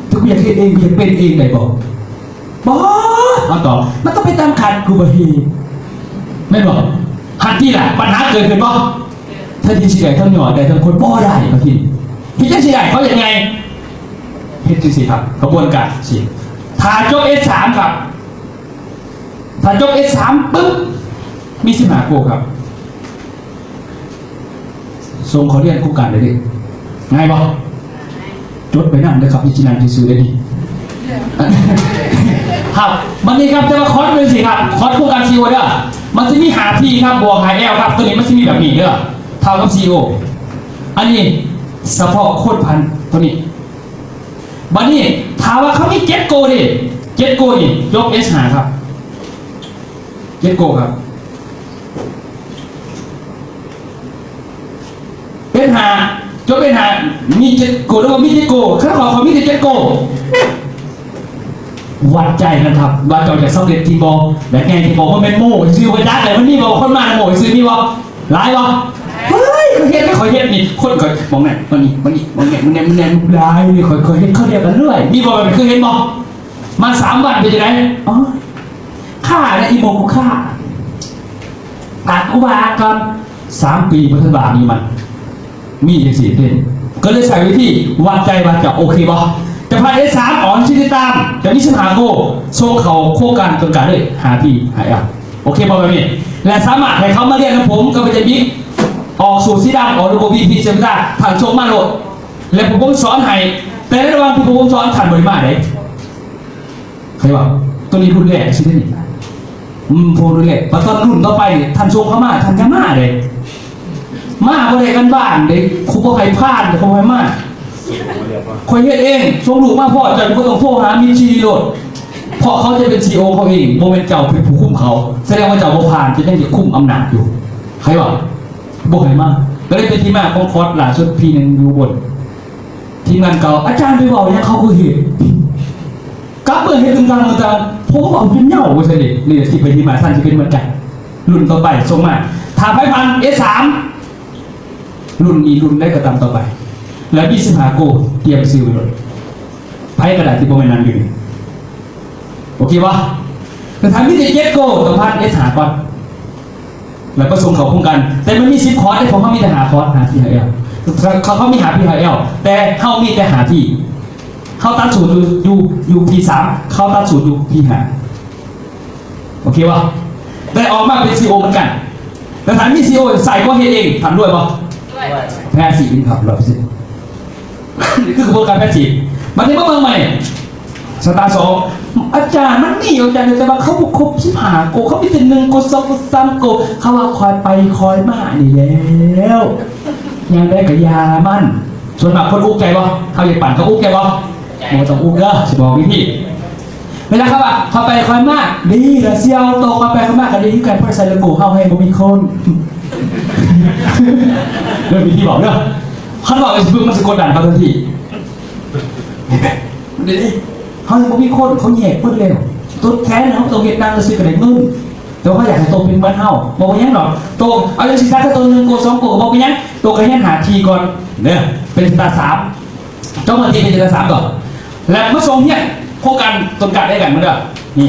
ແຕ່ກູຢາກເຮັດເອງ ກູຢາກເປັນເອງໄດ້ບໍ່? ບໍ່ ເຮົາຕອບ ມັນຕ້ອງໄປຕາມຂັ້ນ ກູບໍ່ເຮັດ ແມ່ນບໍ່? ຫັ້ນຕິລະ ບັນຫາເກີດຂຶ້ນບໍ່? ແທນທີ່ຊິໄດ້ທັງຍອດ ໄດ້ທັງຄົນ ບໍ່ໄດ້ ບາດທີນີ້ ເຮັດຈັ່ງຊິໄດ້? ເຂົາເຮັດຫຍັງ? ເຮັດຈັ່ງຊີ້ຄັບ ຂະບວນການຊີ້ ຖ້າຈົບເອັສສາມຄັບ ຖ້າຈົບເອັສສາມປຶບ ມີສິບຫ້າໂກຄັບ ສົ່ງເຂົ້າຮຽນໂຄງການໄດ້ເດ້. ງ່າຍບໍ່? ຈົດໄປນຳເດີຄັບ ມີຊິນັ່ງຊື່ໆໄດ້ນີ້ ຄັບ. ບັດນີ້ຄັບ ແຕ່ວ່າຄອດເປັນຊີ້ຄັບ ຄອດໂຄງການຊີອີໂອເດີ ມັນຊິມີຫ້າທີຄັບ ບວກຫ້າແອວຄັບ ໂຕນີ້ມັນຊິມີແບບນີ້ເດີ ເທົ່າກັບຊີອີໂອ. ອັນນີ້ສະເພາະຄົນຜ່ານໂຕນີ້. ບັດນີ້ ຖາມວ່າເຂົາມີເຈັດໂກເດ້ ເຈັດໂກນີ້ ຈົບເອັດຫ້າ ຄັບ ເຈັດໂກຄັບ ເອັດຫ້າ ຈົບເອັດຫ້າ ມີເຈັດໂກ ຫຼືວ່າມີເຈັດໂກ ຄັນເຂົາ ເຂົາມີແຕ່ເຈັດໂກ ວັດໃຈກັນຄັບ ວ່າເຈົ້າຈະສຳເລັດຈິງບໍ່ ແລະ ແດ່ຈິງບໍ່ ບໍ່ແມ່ນໂມ້ຊື່ບໍ່ຈັກ ແຕ່ມັນມີບໍ່ ຄົນມາໂມ້ຊື່ມີບໍ່ ຫຼາຍບໍ່ ເຮີ້ຍ ຂ້ອຍເຮັດ ຂ້ອຍເຮັດນີ້ ຄົນຂ້ອຍມອງນັ້ນ ມອງນີ້ ມອງນີ້ ມອງນີ້ ມອງນັ້ນ ມອງນັ້ນ ຫຼາຍນີ້ ຂ້ອຍ ຂ້ອຍເຮັດຄົນດຽວກັນເລື້ອຍ ມີບໍ່ ເຄີຍເຫັນບໍ່ ມາສາມວັນເປັນຈັ່ງໃດ ອໍ ຂ້ານະອີໂມກູຂ້າ ປາກກູບາກ່ອນ ສາມປີບໍ່ທັນວ່າມີມັນ ມີຈັ່ງຊີ້ເດ້ ກໍເລີຍໃຊ້ວິທີວັດໃຈວ່າຈະໂອເຄບໍ່ ຈະຜ່ານເອັດສາມ ອອກຊິຕິດຕາມ ຈະມີສິບຫ້າໂກ ສົ່ງເຂົ້າໂຄງການຕົ້ນກາເລີຍ ຫ້າພີ ຫ້າແອລ ໂອເຄບໍ່ແບບນີ້ ແລະ ສາມາດໃຫ້ເຂົາມາຮຽນນຳຜົມກັບອາຈານບິກ ອອກສູດສີດຳ ອອກໂລໂກ້ ວີພີ ເຊເວນ ທ່ານສົ່ງມາໂລດ ແລະ ພວກຜົມສອນໃຫ້ ແຕ່ໃນລະຫວ່າງທີ່ພວກຜົມສອນ ທ່ານບໍ່ໄດ້ມາເດ້ ໃຄວ່າ ໂຕນີ້ລຸ້ນແລກຊິເດ້ນີ້ ອືມ ໂພລຸ້ນແລກ ບັດຕອນລຸ້ນຕໍ່ໄປນີ້ ທ່ານສົ່ງເຂົ້າມາ ທ່ານຢ່າມາເດ້ ມາບໍ່ໄດ້ການບ້ານເດ້ ຄູບໍ່ໃຫ້ຜ່ານ ເຂົາບໍ່ໃຫ້ມາ ຂ້ອຍເຮັດເອງ ສົ່ງລູກມາພ້ອມ ເຈົ້າບໍ່ຕ້ອງໂທຫາມິດຊີໂລດ ເພາະເຂົາຈະເປັນຊີອີໂອເຂົາເອງ ບໍ່ແມ່ນເຈົ້າເປັນຜູ້ຄຸມເຂົາ ສະແດງວ່າເຈົ້າບໍ່ຜ່ານ ເຈົ້າຍັງຈະຄຸມອຳນາດຢູ່ ໃຄວ່າ ບໍ່ໃຫ້ມາ ກໍເລີຍເປັນທີ່ມາຂອງຄອດລ່າສຸດ ພີໜຶ່ງຢູ່ບົນ ທີມງານເກົ່າ ອາຈານໄປເວົ້າຫຍັງເຂົາຄືເຮັດ ກັບເມືອເຮັດຕື່ມຕາມເມືອຕາມ ຜົມເວົ້າຈົນເຍົາວ່າຊັ້ນເດ ນີ້ທີ່ໄປທີ່ມາ ທ່ານຊິເປັນເໝືອນກັນ ລຸ້ນຕໍ່ໄປສົ່ງມາ ຖ້າໃຜຜ່ານເອັດສາມ ລຸ້ນນີ້ລຸ້ນໃດກໍຕາມຕໍ່ໄປ ແລ້ວມີສິບຫ້າໂກ ຕຽມຊື່ໄວ້ໂລດ ໃຜກໍໄດ້ທີ່ບໍ່ແມ່ນນັ່ງຢູ່ນີ້ ໂອເຄບໍ່ ແຕ່ຖ້າມີແຕ່ເຈັດໂກ ຕ້ອງຜ່ານເອັດຫ້າກ່ອນ ແລ້ວກໍສົ່ງເຂົ້າໂຄງການ ແຕ່ມັນມີສິບຄອດເດ້ ຂອງເຮົາມີແຕ່ຫ້າຄອດ ຫ້າທີ ຫ້າແອລ ເຂົາ ເຂົາມີຫ້າທີ ຫ້າແອລ ແຕ່ເຮົາມີແຕ່ຫ້າທີ ເຮົາຕັດສູດຢູ່ ຢູ່ ຢູ່ທີສາມ ເຂົາຕັດສູດຢູ່ທີຫ້າ ໂອເຄບໍ່ ໄດ້ອອກມາເປັນຊີອີໂອເໝືອນກັນ ແຕ່ຖ້າມີຊີອີໂອໃສ່ກໍເຮັດເອງ ທ່ານລວຍບໍ່ ລວຍ ແພສຊີບອິນຄັມ ຮ້ອຍເປີເຊັນ ນີ້ຄືຂະບວນການແພສຊີບ ບັດນີ້ມາເບິ່ງໃໝ່ ສະຕາສອງ ອາຈານ ມັນມີຢູ່ ອາຈານ ແຕ່ວ່າເຂົາບໍ່ຄົບສິບຫ້າໂກ ເຂົາມີແຕ່ໜຶ່ງໂກ ສອງໂກ ສາມໂກ ເຂົາວ່າຄ່ອຍໄປຄ່ອຍມານີ້ແລ້ວ ຍາມໃດກໍຢ່າມັນ ສ່ວນມາກຄົນອຸກໃຈບໍ່ ເຮົາຢາກປານເຂົາອຸກໃຈບໍ່ ບໍ່ຕ້ອງອຸກເດີ ຊິບອກວິທີ ເວລາເຂົາວ່າ ຄ່ອຍໄປຄ່ອຍມາ ດີລະ ສ່ຽວໂຕ ຄ່ອຍໄປຄ່ອຍມາກໍດີຄືກັນ ເພາະໃສ່ໂລໂກ້ເຮົາແຮງບໍ່ມີຄົນ ເລີ່ມມີທີ່ບອກເດີ ຄັນເວົ້າຊິປຶ້ມ ມັນຊິກົດດັນເຂົາທັນທີ ເດ ເຮົາຍັງບໍ່ມີຄົນ ເຂົາແຍກເບິດແລ້ວ ຕົວແທນເຮົາຕ້ອງເຮັດໜັງຊື່ກໍໄດ້ເງິນ ແຕ່ວ່າເຂົາຢາກໃຫ້ໂຕເປັນເໝືອນເຮົາ ບໍ່ເປັນຫຍັງດອກ ໂຕເອົາຈັ່ງຊີ້ ຖ້າໂຕໜຶ່ງໂກ ສອງໂກ ກໍບໍ່ເປັນຫຍັງ ໂຕກໍຮຽນຫ້າທີກ່ອນເດີ ເປັນສະຕາສາມ ເຈົ້າໜ້າທີ່ເປັນເອກະສານຕໍ່ ແລະ ມາສົ່ງຮຽນໂຄງການຕົ້ນກາໄດ້ກັນເດີ ນີ້